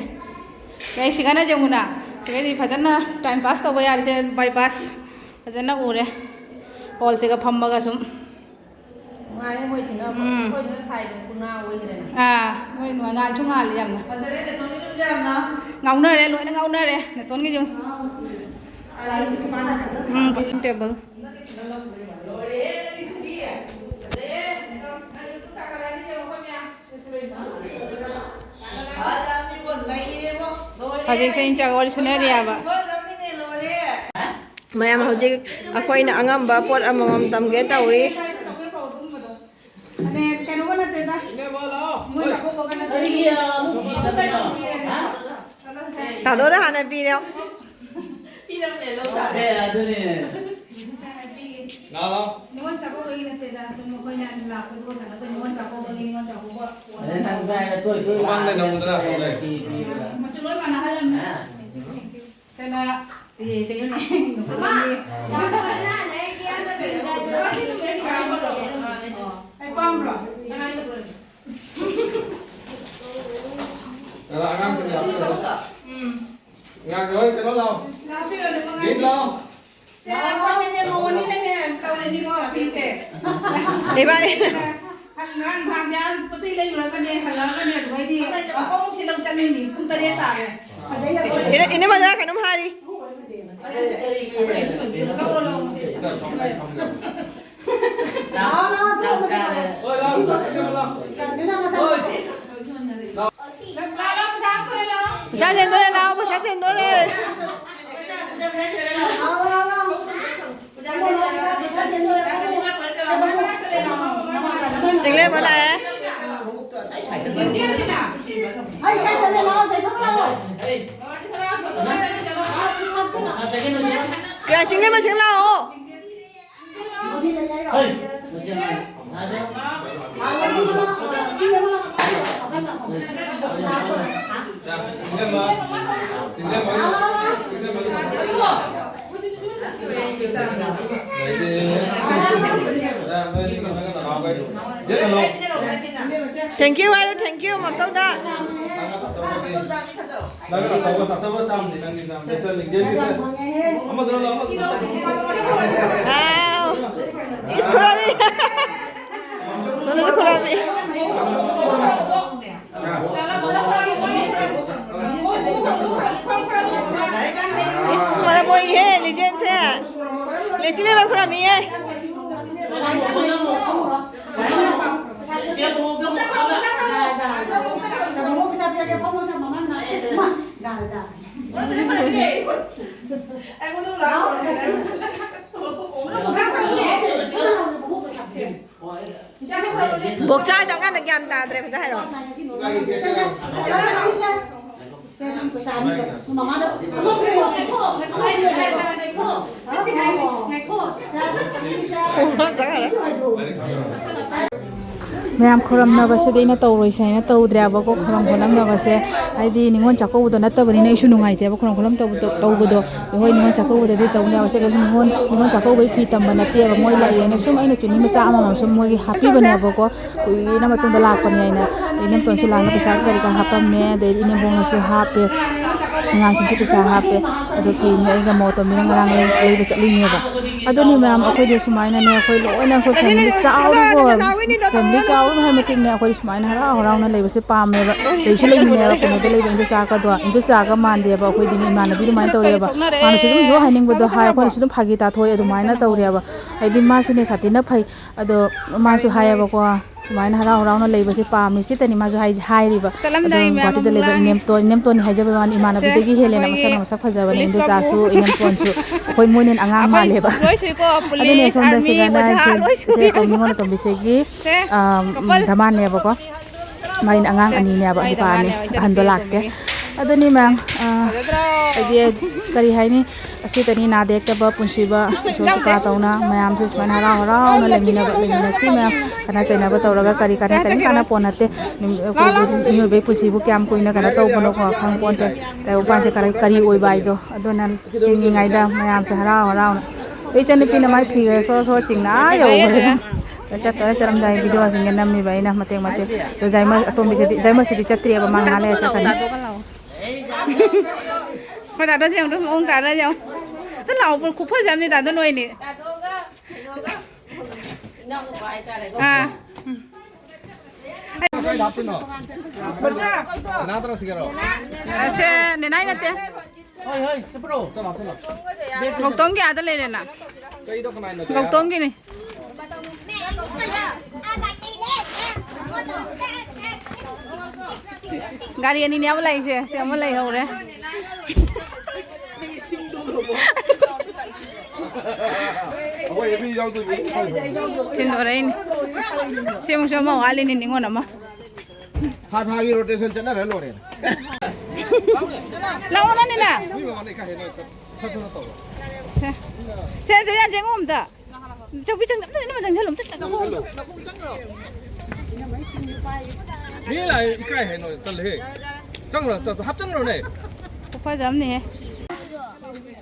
ꯑꯩ ꯁꯤꯒꯅ ꯌꯦꯡꯉꯨꯅ, ꯁꯤꯒꯗꯤ ꯐꯖꯅ time pass ꯇꯧꯕ ꯌꯥꯔꯤꯁꯦ, by pass ꯐꯖꯅ ꯎꯔꯦ꯫ Hall ꯁꯤꯒ ꯐꯝꯃꯒ ꯁꯨꯝ꯫ ꯅꯨꯡꯉꯥꯏꯔꯦ ꯃꯣꯏꯁꯤꯅ ꯑꯃꯨꯛ꯫ ꯎꯝ꯫ ꯑꯩꯈꯣꯏꯗꯨꯅ ꯁꯥꯏꯗꯣ ꯎꯅꯥ ꯑꯣꯏꯈ꯭ꯔꯦꯅ꯫ ꯑꯥ, ꯃꯣꯏ ꯅꯨꯡꯉꯥꯏ-, ꯉꯥꯟꯁꯨ ꯉꯥꯜꯂꯤ ꯌꯥꯝꯅ꯫ ꯐꯖꯔꯦ, ꯅꯦꯇꯣꯟꯒꯤ ꯌꯨꯝꯁꯦ ꯌꯥꯝꯅ꯫ ꯉꯥꯎꯅꯔꯦ, ꯂꯣꯏꯅ ꯉꯥꯎꯅꯔꯦ ꯅꯦꯇꯣꯟꯒꯤ ꯌꯨꯝ꯫ ꯉꯥꯎꯔꯦ꯫ ꯎꯝ, ꯇꯦꯕꯜ꯫ ꯍꯧꯖꯤꯛꯁꯦ ꯏꯟꯆꯥꯒ ꯋꯥꯔꯤ ꯁꯨꯅꯔꯤꯑꯕ꯫ ꯃꯌꯥꯝ ꯍꯧꯖꯤꯛ ꯑꯩꯈꯣꯏꯅ ꯑꯉꯝꯕ ꯄꯣꯠ ꯑꯃꯃꯝ ꯇꯝꯒꯦ ꯇꯧꯔꯤ꯫ ꯀꯩꯅꯣꯒ ꯅꯠꯇꯦꯗ꯫ ꯃꯣꯏ ꯆꯥꯛꯀꯧꯕꯒ ꯅꯠꯇꯦ꯫ ꯇꯥꯗꯣꯗ ꯍꯥꯟꯅ ꯄꯤꯔꯣ꯫ ꯄꯤꯔꯝꯃꯦ, ꯂꯧ ꯇꯥꯔꯦ꯫ ꯑꯦ, ꯑꯗꯨꯅꯦ꯫ ꯉꯥ ꯂꯥꯎ꯫ ꯅꯤꯉꯣꯜ ꯆꯥꯛꯀꯧꯕꯒꯤ ꯅꯠꯇꯦꯗ, ꯁꯨꯝ ꯑꯩꯈꯣꯏꯅ ꯂꯥꯛꯄꯗꯨꯒ ꯀꯩꯅꯣ ꯇꯧ-, ꯅꯤꯉꯣꯜ ꯆꯥꯛꯀꯧꯕꯒꯤ, ꯅꯤꯉꯣꯜ ꯆꯥꯛꯀꯧꯕ꯫ ꯑꯗꯩ ꯅꯪ ꯇꯥꯏꯅ ꯇꯣꯏ ꯇꯣꯏ ꯃꯃꯥꯡꯗ ꯂꯥꯛꯑꯦ꯫ ꯅꯪꯉꯨꯗꯅ ꯑꯁꯣꯝꯗ꯫ ꯄꯤ, ꯄꯤ, ꯄꯤ꯫ ꯃꯆꯨ ꯂꯣꯏ ꯃꯥꯟꯅꯍꯜꯂꯝꯃꯦ꯫ ꯑꯥ꯫ ꯀꯩꯅꯣ, ꯑꯦ, ꯀꯩꯅꯣꯅꯦ꯫ ꯃꯥ ꯄꯥꯝꯕ꯭ꯔꯣ? ꯑꯩ ꯄꯥꯝꯕ꯭ꯔꯣ? ꯅꯪ ꯍꯥꯏꯗꯣ꯫ ꯑꯉꯥꯡꯁꯤꯡ ꯂꯥꯛꯄꯤꯔꯣ꯫ ꯎꯝ꯫ ꯉꯥꯏꯈꯣ, ꯍꯣꯏ, ꯀꯩꯅꯣ ꯂꯥꯛꯑꯣ꯫ ꯂꯥꯛꯄꯤꯔꯣꯅꯦ, ꯃꯉꯥ ꯕꯤꯠ ꯂꯥꯛꯑꯣ꯫ ꯁꯦ, ꯑꯩꯈꯣꯏꯅꯅꯦ, ꯃꯧ ꯑꯅꯤꯅꯅꯦ, ꯇꯧꯔꯤꯅꯤꯀꯣ, ꯐꯤꯁꯦ꯫ ꯏꯕꯥꯅꯤ꯫ ꯍꯜ-, ꯉꯔꯥꯡ ꯅꯨꯡꯗꯥꯡꯗꯤ ꯑꯥ ꯄꯣꯠ ꯆꯩ ꯂꯩꯔꯨꯔꯒꯅꯦ, ꯍꯜꯂꯛꯑꯒꯅꯦ, ꯑꯗꯨꯗꯩꯗꯤ ꯃꯄꯣꯠꯁꯦ ꯂꯧ ꯆꯠꯂꯤꯅꯤ, ꯄꯨꯡ ꯇꯔꯦꯠ ꯇꯥꯔꯦ꯫ ꯏꯅꯦ-, ꯏꯅꯦ ꯃꯖꯥ ꯀꯩꯅꯣꯝ ꯍꯥꯏꯔꯤ꯫ ꯂꯧꯔꯣ, ꯂꯧꯔꯣ, ꯁꯦ꯫ ꯆꯥꯛ ꯆꯥꯔꯦ꯫ ꯄꯩꯁꯥ ꯆꯦꯟꯗꯣꯔꯦ, ꯂꯥꯛꯑꯣ, ꯄꯩꯁꯥ ꯆꯦꯟꯗꯣꯔꯦ, ꯂꯥꯛꯑꯣ, ꯄꯩꯁꯥ ꯆꯦꯟꯗꯣꯔꯦ꯫ ꯆꯤꯡꯂꯦꯝꯕ ꯂꯥꯛꯑꯦ꯫ ꯀꯌꯥ ꯆꯤꯡꯂꯦꯝꯕ ꯁꯤꯡ ꯂꯥꯛꯑꯣ꯫ Thank you ꯍꯥꯏꯔꯣ, thank you, ꯃꯝꯇꯧꯗ꯫ ꯅꯪ ꯑꯆꯧꯕ, ꯑꯆꯧꯕ ꯆꯥꯝꯗꯦ, ꯅꯪꯗꯤ ꯆꯥꯝꯗꯦ꯫ ꯁꯦ, ꯂꯤꯡꯖꯦꯜꯒꯤꯁꯦ꯫ ꯑꯃꯗꯨꯅ ꯂꯥꯎ, ꯑꯃꯗꯨꯅ ꯂꯥꯎ꯫ ꯋꯥꯎ! ꯏꯁ, ꯈꯨꯔꯥꯕꯤ! ꯅꯪꯁꯨ ꯈꯨꯔꯥꯕꯤ꯫ ꯏꯁ, ꯃꯔꯝ ꯃꯣꯛꯏꯍꯦ, ꯕꯣꯛꯆꯥꯏꯗꯣ ꯑꯉꯥꯡꯅ ꯒ꯭ꯌꯥꯟ ꯇꯥꯗ꯭ꯔꯦ ꯐꯖ ꯍꯥꯏꯔꯣ꯫ ꯃꯌꯥꯝ ꯈꯨꯔꯝꯅꯕꯁꯤꯗꯤ ꯑꯩꯅ ꯇꯧꯔꯣꯏꯁꯦ ꯍꯥꯏꯅ ꯇꯧꯗ꯭ꯔꯦꯕꯀꯣ꯫ ꯈꯨꯔꯝ ꯈꯣꯠꯂꯝꯅꯕꯁꯦ ꯍꯥꯏꯗꯤ ꯅꯤꯉꯣꯜ ꯆꯥꯛꯀꯧꯕꯗꯣ ꯅꯠꯇꯕꯅꯤꯅ ꯑꯩꯁꯨ ꯅꯨꯡꯉꯥꯏꯇꯦꯕ ꯈꯨꯔꯝ ꯈꯣꯠꯂꯝ ꯇꯧꯕꯗꯣ꯫ ꯍꯣꯏ, ꯅꯤꯉꯣꯜ ꯆꯥꯛꯀꯧꯕꯗ ꯇꯧꯅꯦ ꯍꯥꯏꯕꯁꯦ ꯀꯩꯁꯨ ꯅꯤꯉꯣꯜ ꯅꯤꯉꯣꯜ ꯆꯥꯛꯀꯧꯕꯒꯤ ꯐꯤ ꯇꯝꯕ ꯅꯠꯇꯦꯕ꯫ ꯃꯣꯏ ꯂꯥꯛꯑꯦꯅ ꯁꯨꯝ ꯑꯩꯅ ꯆꯨꯅꯤ ꯃꯆꯥ ꯑꯃꯃꯝ ꯁꯨꯝ ꯃꯣꯏꯒꯤ ꯍꯥꯞꯄꯤꯕꯅꯦꯕꯀꯣ꯫ ꯀꯨꯏꯅ ꯃꯇꯨꯡꯗ ꯂꯥꯛꯄꯅꯦ ꯍꯥꯏꯅ꯫ ꯑꯗꯩ ꯏꯅꯝꯇꯣꯟꯁꯨ ꯂꯥꯛꯅ ꯄꯩꯁꯥ ꯀꯔꯤ ꯀꯔꯥ ꯍꯥꯞꯄꯝꯃꯦ꯫ ꯑꯗꯩꯗꯤ ꯏꯅꯦꯝꯕꯣꯛꯅꯁꯨ ꯍꯥꯞꯄꯦ꯫ ꯑꯉꯥꯡꯁꯤꯡꯁꯨ ꯄꯩꯁꯥ ꯍꯥꯞꯄꯦ꯫ ꯑꯗꯣ ꯐꯤꯅꯦ ꯑꯩꯒ ꯃꯣꯇꯣꯝꯕꯤꯅ ꯉꯔꯥꯡ ꯂꯩ- ꯂꯩꯕ ꯆꯠꯂꯨꯏꯅꯦꯕ꯫ ꯑꯗꯨꯅꯤ ꯃꯌꯥꯝ, ꯑꯩꯈꯣꯏꯗꯤ ꯁꯨꯃꯥꯏꯅꯅꯦ, ꯑꯩꯈꯣꯏ ꯂꯣꯏꯅ ꯑꯩꯈꯣꯏ ꯐꯦꯃꯤꯂꯤ ꯆꯥꯎꯔꯤꯕꯣ꯫ ꯐꯦꯃꯤꯂꯤ ꯆꯥꯎꯔꯤꯕ ꯍꯥꯏ ꯃꯇꯤꯛꯅꯦ, ꯑꯩꯈꯣꯏ ꯁꯨꯃꯥꯏꯅ ꯍꯔꯥꯎ ꯍꯔꯥꯎꯅ ꯂꯩꯕꯁꯦ ꯄꯥꯝꯃꯦꯕ꯫ ꯂꯩꯁꯨ ꯂꯩꯃꯤꯟꯅꯩꯕ ꯀꯩꯅꯣꯗ ꯂꯩꯕ ꯏꯟꯗꯣꯆꯥꯒꯗꯣ꯫ ꯏꯟꯗꯣꯆꯥꯒ ꯃꯥꯟꯗꯦꯕ ꯑꯩꯈꯣꯏꯗꯤꯅꯦ꯫ ꯏꯃꯥꯟꯅꯕꯤ ꯑꯗꯨꯃꯥꯏꯅ ꯇꯧꯔꯦꯕ꯫ ꯃꯥꯅꯁꯨ ꯑꯗꯨꯝ ꯂꯣꯏ ꯍꯥꯏꯅꯤꯡꯕꯗꯣ ꯍꯥꯏ, ꯑꯩꯈꯣꯏꯅꯁꯨ ꯑꯗꯨꯝ ꯐꯥꯒꯤ ꯇꯥꯊꯣꯛꯑꯦ ꯑꯗꯨꯃꯥꯏꯅ ꯇꯧꯔꯦꯕ꯫ ꯍꯥꯏꯗꯤ ꯃꯥꯁꯨꯅꯦ ꯁꯥꯊꯤꯅ ꯐꯩ꯫ ꯑꯗꯣ ꯃꯥꯁꯨ ꯍꯥꯏꯌꯦꯕꯀꯣ, ꯁꯨꯃꯥꯏꯅ ꯍꯔꯥꯎ ꯍꯔꯥꯎꯅ ꯂꯩꯕꯁꯦ ꯄꯥꯝꯃꯤ꯫ ꯁꯤꯇꯅꯤ ꯃꯥꯁꯨ ꯍꯥꯏꯁꯦ, ꯍꯥꯏꯔꯤꯕ꯫ ꯆꯠꯂꯝꯗꯥꯏ ꯑꯗꯨꯝ ꯃꯌꯥꯝ ꯒꯨꯍꯥꯇꯤꯗ ꯑꯃꯨꯛ ꯂꯩꯕ ꯂꯥꯡꯉꯦ꯫ ꯏꯅꯦꯝꯇꯣꯟ, ꯏꯅꯦꯝꯇꯣꯟꯅꯤ ꯍꯥꯏꯖꯕ ꯋꯥꯅꯤ, ꯁꯦ, ꯏꯃꯥꯟꯅꯕꯤꯗꯒꯤ ꯍꯦꯜꯂꯦꯅ ꯑꯩꯈꯣꯏꯒꯤ ꯃꯁꯛꯅ ꯃꯁꯛ ꯐꯖꯕꯅꯦ꯫ ꯄꯨꯂꯤꯁ ꯏꯟꯗꯣꯆꯥꯁꯨ ꯄꯥꯕꯨꯡ꯫ ꯏꯅꯦꯝꯇꯣꯟꯁꯨ ꯑꯩꯈꯣꯏ ꯃꯣꯏꯅ ꯑꯉꯥꯡ ꯑꯩꯈꯣꯏ ꯃꯥꯜꯂꯦꯕ꯫ ꯂꯣꯏ ꯁꯨꯏꯀꯣ, ꯑꯗꯨꯅꯦ ꯄꯨꯂꯤꯁ, ꯁꯣꯝꯗ ꯑꯥꯔꯃꯤ, ꯁꯤꯗꯅ ꯑꯣꯖꯥ, ꯁꯤ-, ꯂꯣꯏ ꯁꯤ ꯁꯨꯏ꯫ ꯑꯩꯈꯣꯏ ꯅꯤꯉꯣꯜ ꯑꯇꯣꯝꯕꯤꯁꯤꯒꯤ, ꯁꯦ, ꯑꯝ, ꯀꯄꯜ꯫ ꯙꯃꯥꯟꯅꯦꯕꯀꯣ꯫ ꯃꯥꯏꯅ ꯑꯉꯥꯡ ꯁꯦ, ꯑꯅꯤꯅꯦꯕ, ꯅꯨꯄꯥ ꯑꯅꯤ, ꯙꯃꯥꯟꯅꯦ, ꯏꯆꯟ ꯑꯍꯟꯗꯣ ꯅꯨꯄꯤ ꯂꯥꯛꯇꯦ꯫ ꯑꯇꯣꯝꯕꯤꯒꯤ꯫ ꯑꯗꯨꯅꯤ ꯃꯌꯥꯝ, ꯑ, ꯐꯖꯗ꯭ꯔꯣ? ꯍꯥꯏꯗꯤ ꯀꯔꯤ ꯍꯥꯏꯅꯤ, ꯑꯁꯤꯇꯅꯤ ꯅꯥꯗ ꯌꯦꯛꯇꯕ ꯄꯨꯟꯁꯤꯕ ꯏꯁꯣꯔ ꯀ꯭ꯔꯤꯄꯥ ꯇꯧꯅ ꯃꯌꯥꯝꯁꯨ ꯁꯨꯃꯥꯏꯅ ꯍꯔꯥꯎ ꯍꯔꯥꯎꯅ ꯂꯩꯃꯤꯟꯅꯕ, ꯂꯩꯃꯤꯟꯅꯁꯤ ꯃꯌꯥꯝ꯫ ꯈꯠꯅ ꯆꯩꯅꯕ ꯇꯧꯔꯒ ꯀꯔꯤ ꯀꯥꯟꯅ, ꯀꯔꯤꯝ ꯀꯥꯟꯅ ꯄꯣꯠ ꯅꯠꯇꯦ꯫ ꯅꯨꯃꯤ-, ꯑꯩꯈꯣꯏꯕꯨ ꯃꯤꯑꯣꯏꯕꯒꯤ ꯄꯨꯟꯁꯤꯕꯨ ꯀꯌꯥꯝ ꯀꯨꯏꯅ ꯀꯩꯅꯣ ꯇꯧꯕꯅꯣꯀꯣ ꯈꯪ ꯄꯣꯟꯇꯦ꯫ ꯇꯥꯏꯕꯪꯄꯥꯟꯁꯦ ꯀꯔꯤ, ꯀꯔꯤ ꯑꯣꯏꯕ ꯍꯥꯏꯗꯣ꯫ ꯑꯗꯨꯅ ꯍꯤꯡꯉꯤꯉꯩꯗ ꯃꯌꯥꯝꯁꯦ ꯍꯔꯥꯎ ꯍꯔꯥꯎꯅ꯫ ꯑꯩ ꯏꯆꯟꯅꯨꯄꯤꯅ ꯃꯥꯏ ꯐꯤꯒ ꯁꯣꯔ ꯁꯣꯔ ꯆꯤꯡꯅ ꯑꯥ ꯌꯧꯈ꯭ꯔꯦ꯫ ꯆꯠꯇꯣꯔꯦ, ꯆꯠꯂꯝꯗꯥꯏ ꯚꯤꯗꯤꯑꯣꯁꯤꯡꯒ ꯅꯝꯃꯤꯕ ꯑꯩꯅ ꯃꯇꯦꯛ ꯃꯇꯦꯛ꯫ ꯑꯗꯣ ꯖꯥꯏꯃ-, ꯑꯇꯣꯝꯕꯤꯁꯤꯗꯤ, ꯖꯥꯏꯃꯁꯤꯗꯤ ꯆꯠꯇ꯭ꯔꯤꯑꯕ, ꯃꯥ ꯉꯥꯏꯍꯥꯛ ꯂꯩꯔ ꯆꯠꯀꯅꯤ꯫ ꯍꯣꯏ, ꯗꯥꯗꯣꯁꯦ ꯌꯦꯡꯉꯨ, ꯃꯑꯣꯡ ꯇꯥꯗ ꯌꯦꯡꯉꯨ꯫ ꯑꯗꯨ ꯂꯥꯛꯑꯣ, ꯈꯨꯐꯖ ꯑꯃꯅꯤ ꯗꯥꯗꯣ ꯅꯣꯏꯅꯤ꯫ ꯑꯥ꯫ ꯅꯅꯥꯎ ꯇꯔꯥ ꯁꯤꯒꯔꯣ? ꯑꯁꯦ, ꯅꯦꯅꯥꯏ ꯅꯠꯇꯦ꯫ ꯃꯧꯇꯣꯝꯒꯤ ꯑꯥꯗ ꯂꯩꯔꯦꯅ꯫ ꯒꯧꯇꯣꯝꯒꯤꯅꯤ꯫ ꯒꯥꯔꯤ ꯑꯅꯤꯅꯦ ꯑꯃ ꯂꯩꯁꯦ, ꯁꯤ ꯑꯃ ꯂꯩꯍꯧꯔꯦ꯫ ꯑꯩꯈꯣꯏ ꯑꯦ ꯕꯤ ꯌꯥꯎꯗꯣꯏꯅꯤ꯫ ꯊꯤꯟꯗꯣꯔꯛꯏꯅꯤ꯫ ꯁꯤ ꯑꯃꯨꯛꯁꯨ ꯑꯃ ꯋꯥꯠꯂꯤꯅꯤ, ꯅꯤꯉꯣꯜ ꯑꯃ꯫ ꯊꯥ ꯊꯥꯒꯤ ꯔꯣꯇꯦꯁꯟ ꯆꯠꯅꯔ ꯂꯣꯏꯔꯦ꯫ ꯂꯥꯛꯑꯣ ꯅꯪꯅꯤꯅ꯫ ꯃꯤ ꯃꯃꯥꯡꯗ ꯏꯀꯥꯏ ꯍꯦꯟꯅ ꯆꯠ-, ꯆꯠ-, ꯆꯠ-, ꯆꯠ-, ꯇꯧꯕ꯫ ꯁꯦ꯫ ꯁꯦ, ꯖꯨꯂꯤꯌꯥ, ꯌꯦꯡꯉꯣ ꯑꯝꯇ꯫ ꯆꯧꯀꯤ ꯆꯪ-, ꯑꯝꯇ ꯏꯅꯝꯃ ꯆꯪꯁꯜꯂꯨ, ꯑꯝꯇ ꯆꯪꯉꯣ꯫ ꯃꯤ ꯂꯥꯛꯑꯦ, ꯏꯀꯥꯏ ꯍꯦꯟꯅ ꯇꯜꯂꯦꯍꯦ꯫ ꯆꯪꯈ꯭ꯔꯣ, ꯆꯠ-, ꯍꯥꯞꯆꯟꯈ꯭ꯔꯣꯅꯦ꯫ ꯈꯨꯐꯖ ꯑꯃꯅꯤꯍꯦ꯫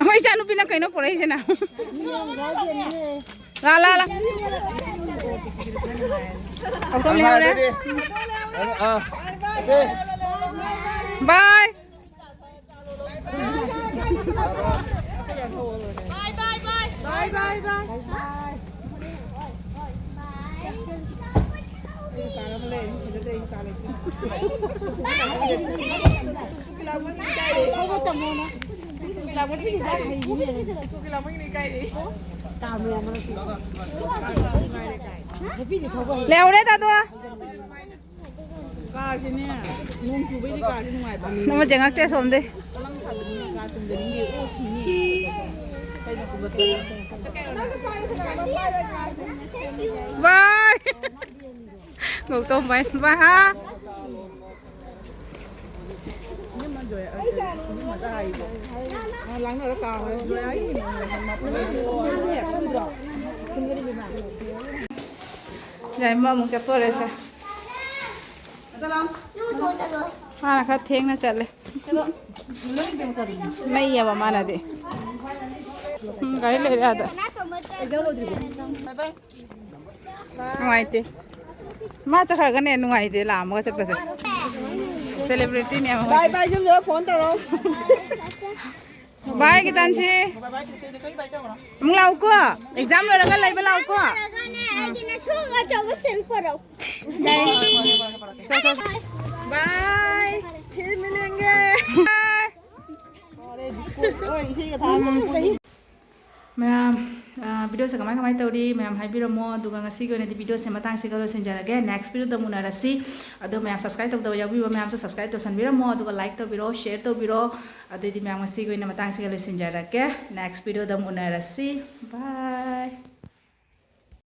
ꯑꯩꯈꯣꯏ ꯏꯆꯥꯅꯨꯄꯤꯅ ꯀꯩꯅꯣ ꯄꯨꯔꯛꯏꯁꯤꯅ? ꯂꯥ, ꯂꯥ, ꯂꯥ꯫ ꯍꯧꯗꯣꯡ ꯂꯩꯍꯧꯔꯦ꯫ ꯑꯥ, ꯑꯥ꯫ ꯕꯥꯏ꯫ ꯂꯩꯍꯧꯔꯦ ꯗꯥꯗꯨ꯫ ꯀꯥꯔꯁꯤꯅꯦ, ꯅꯣꯡ ꯆꯨꯕꯩꯗꯤ ꯀꯥꯔꯁꯤ ꯅꯨꯡꯉꯥꯏꯕ꯫ ꯅꯃ ꯆꯪꯉꯛꯇꯦ ꯑꯁꯣꯝꯗꯩ꯫ ꯀꯥꯔ ꯇꯨꯝꯖꯅꯤꯡꯗꯦ, ꯑꯣ ꯁꯤꯅꯤ꯫ ꯕꯥꯏ꯫ ꯒꯧꯇꯝ ꯕꯥꯏ꯫ ꯕꯥꯏ ꯍꯥ꯫ ꯌꯥꯏꯃ ꯑꯃꯨꯛ ꯆꯠꯇꯣꯔꯦꯁꯦ꯫ ꯃꯥꯅ ꯈꯔ ꯊꯦꯡꯅ ꯆꯠꯂꯦ꯫ ꯃꯩ ꯑꯃ ꯃꯥꯅꯗꯤ꯫ ꯎꯝ, ꯒꯥꯔꯤ ꯂꯩꯔꯦ ꯑꯥꯗ꯫ ꯅꯨꯡꯉꯥꯏꯇꯦ꯫ ꯃꯥ ꯆꯠꯈ꯭ꯔꯒꯅꯦ ꯅꯨꯡꯉꯥꯏꯇꯦ, ꯂꯥꯝꯃꯒ ꯆꯠꯄꯁꯦ꯫ ꯁꯦꯂꯦꯕ꯭ꯔꯤꯇꯤꯅꯦ ꯑꯃ ꯕꯥꯏ ꯍꯣꯏꯁꯦ꯫ ꯕꯥꯏ, ꯌꯨꯝ ꯌꯧꯔ ꯐꯣꯟ ꯇꯧꯔꯣ꯫ ꯕꯥꯏ ꯒꯤꯇꯥꯟꯁꯤ꯫ ꯑꯃꯨꯛ ꯂꯥꯛꯎꯀꯣ꯫ ꯑꯦꯛꯖꯥꯝ ꯂꯣꯏꯔꯒ ꯂꯩꯕ ꯂꯥꯛꯎꯀꯣ꯫ ꯂꯣꯏꯔꯒꯅꯦ ꯑꯩꯒꯤꯅ ꯁꯣꯛ ꯑꯆꯧꯕ ꯁꯤꯜ ꯄꯨꯔꯛꯎ꯫ ꯕꯥꯏ꯫ ꯐꯤꯔ ꯃꯤꯂꯦꯡꯒꯦ꯫ ꯕꯥꯏ꯫ ꯃꯌꯥꯝ, video ꯁꯦ ꯀꯃꯥꯏ ꯀꯃꯥꯏ ꯇꯧꯔꯤ ꯃꯌꯥꯝ ꯍꯥꯏꯕꯤꯔꯝꯃꯣ꯫ ꯑꯗꯨꯒ ꯉꯁꯤꯒꯤ ꯑꯣꯏꯅꯗꯤ video ꯁꯦ ꯃꯇꯥꯡꯁꯤꯒ ꯂꯣꯏꯁꯤꯟꯖꯔꯒꯦ꯫ Next video ꯗ ꯑꯃꯨꯛ ꯎꯅꯔꯁꯤ꯫ ꯑꯗꯣ ꯃꯌꯥꯝ subscribe ꯇꯧꯗꯕ ꯌꯥꯎꯕꯤꯕ ꯃꯌꯥꯝꯁꯨ subscribe ꯇꯧꯁꯟꯕꯤꯔꯝꯃꯣ, ꯑꯗꯨꯒ like ꯇꯧꯕꯤꯔꯣ, share ꯇꯧꯕꯤꯔꯣ꯫ ꯑꯗꯨꯑꯣꯏꯗꯤ ꯃꯌꯥꯝ ꯉꯁꯤꯒꯤ ꯑꯣꯏꯅ ꯃꯇꯥꯡꯁꯤꯒ ꯂꯣꯏꯁꯤꯟꯖꯔꯒꯦ꯫ Next video ꯗ ꯑꯃꯨꯛ ꯎꯅꯔꯁꯤ꯫ Bye꯫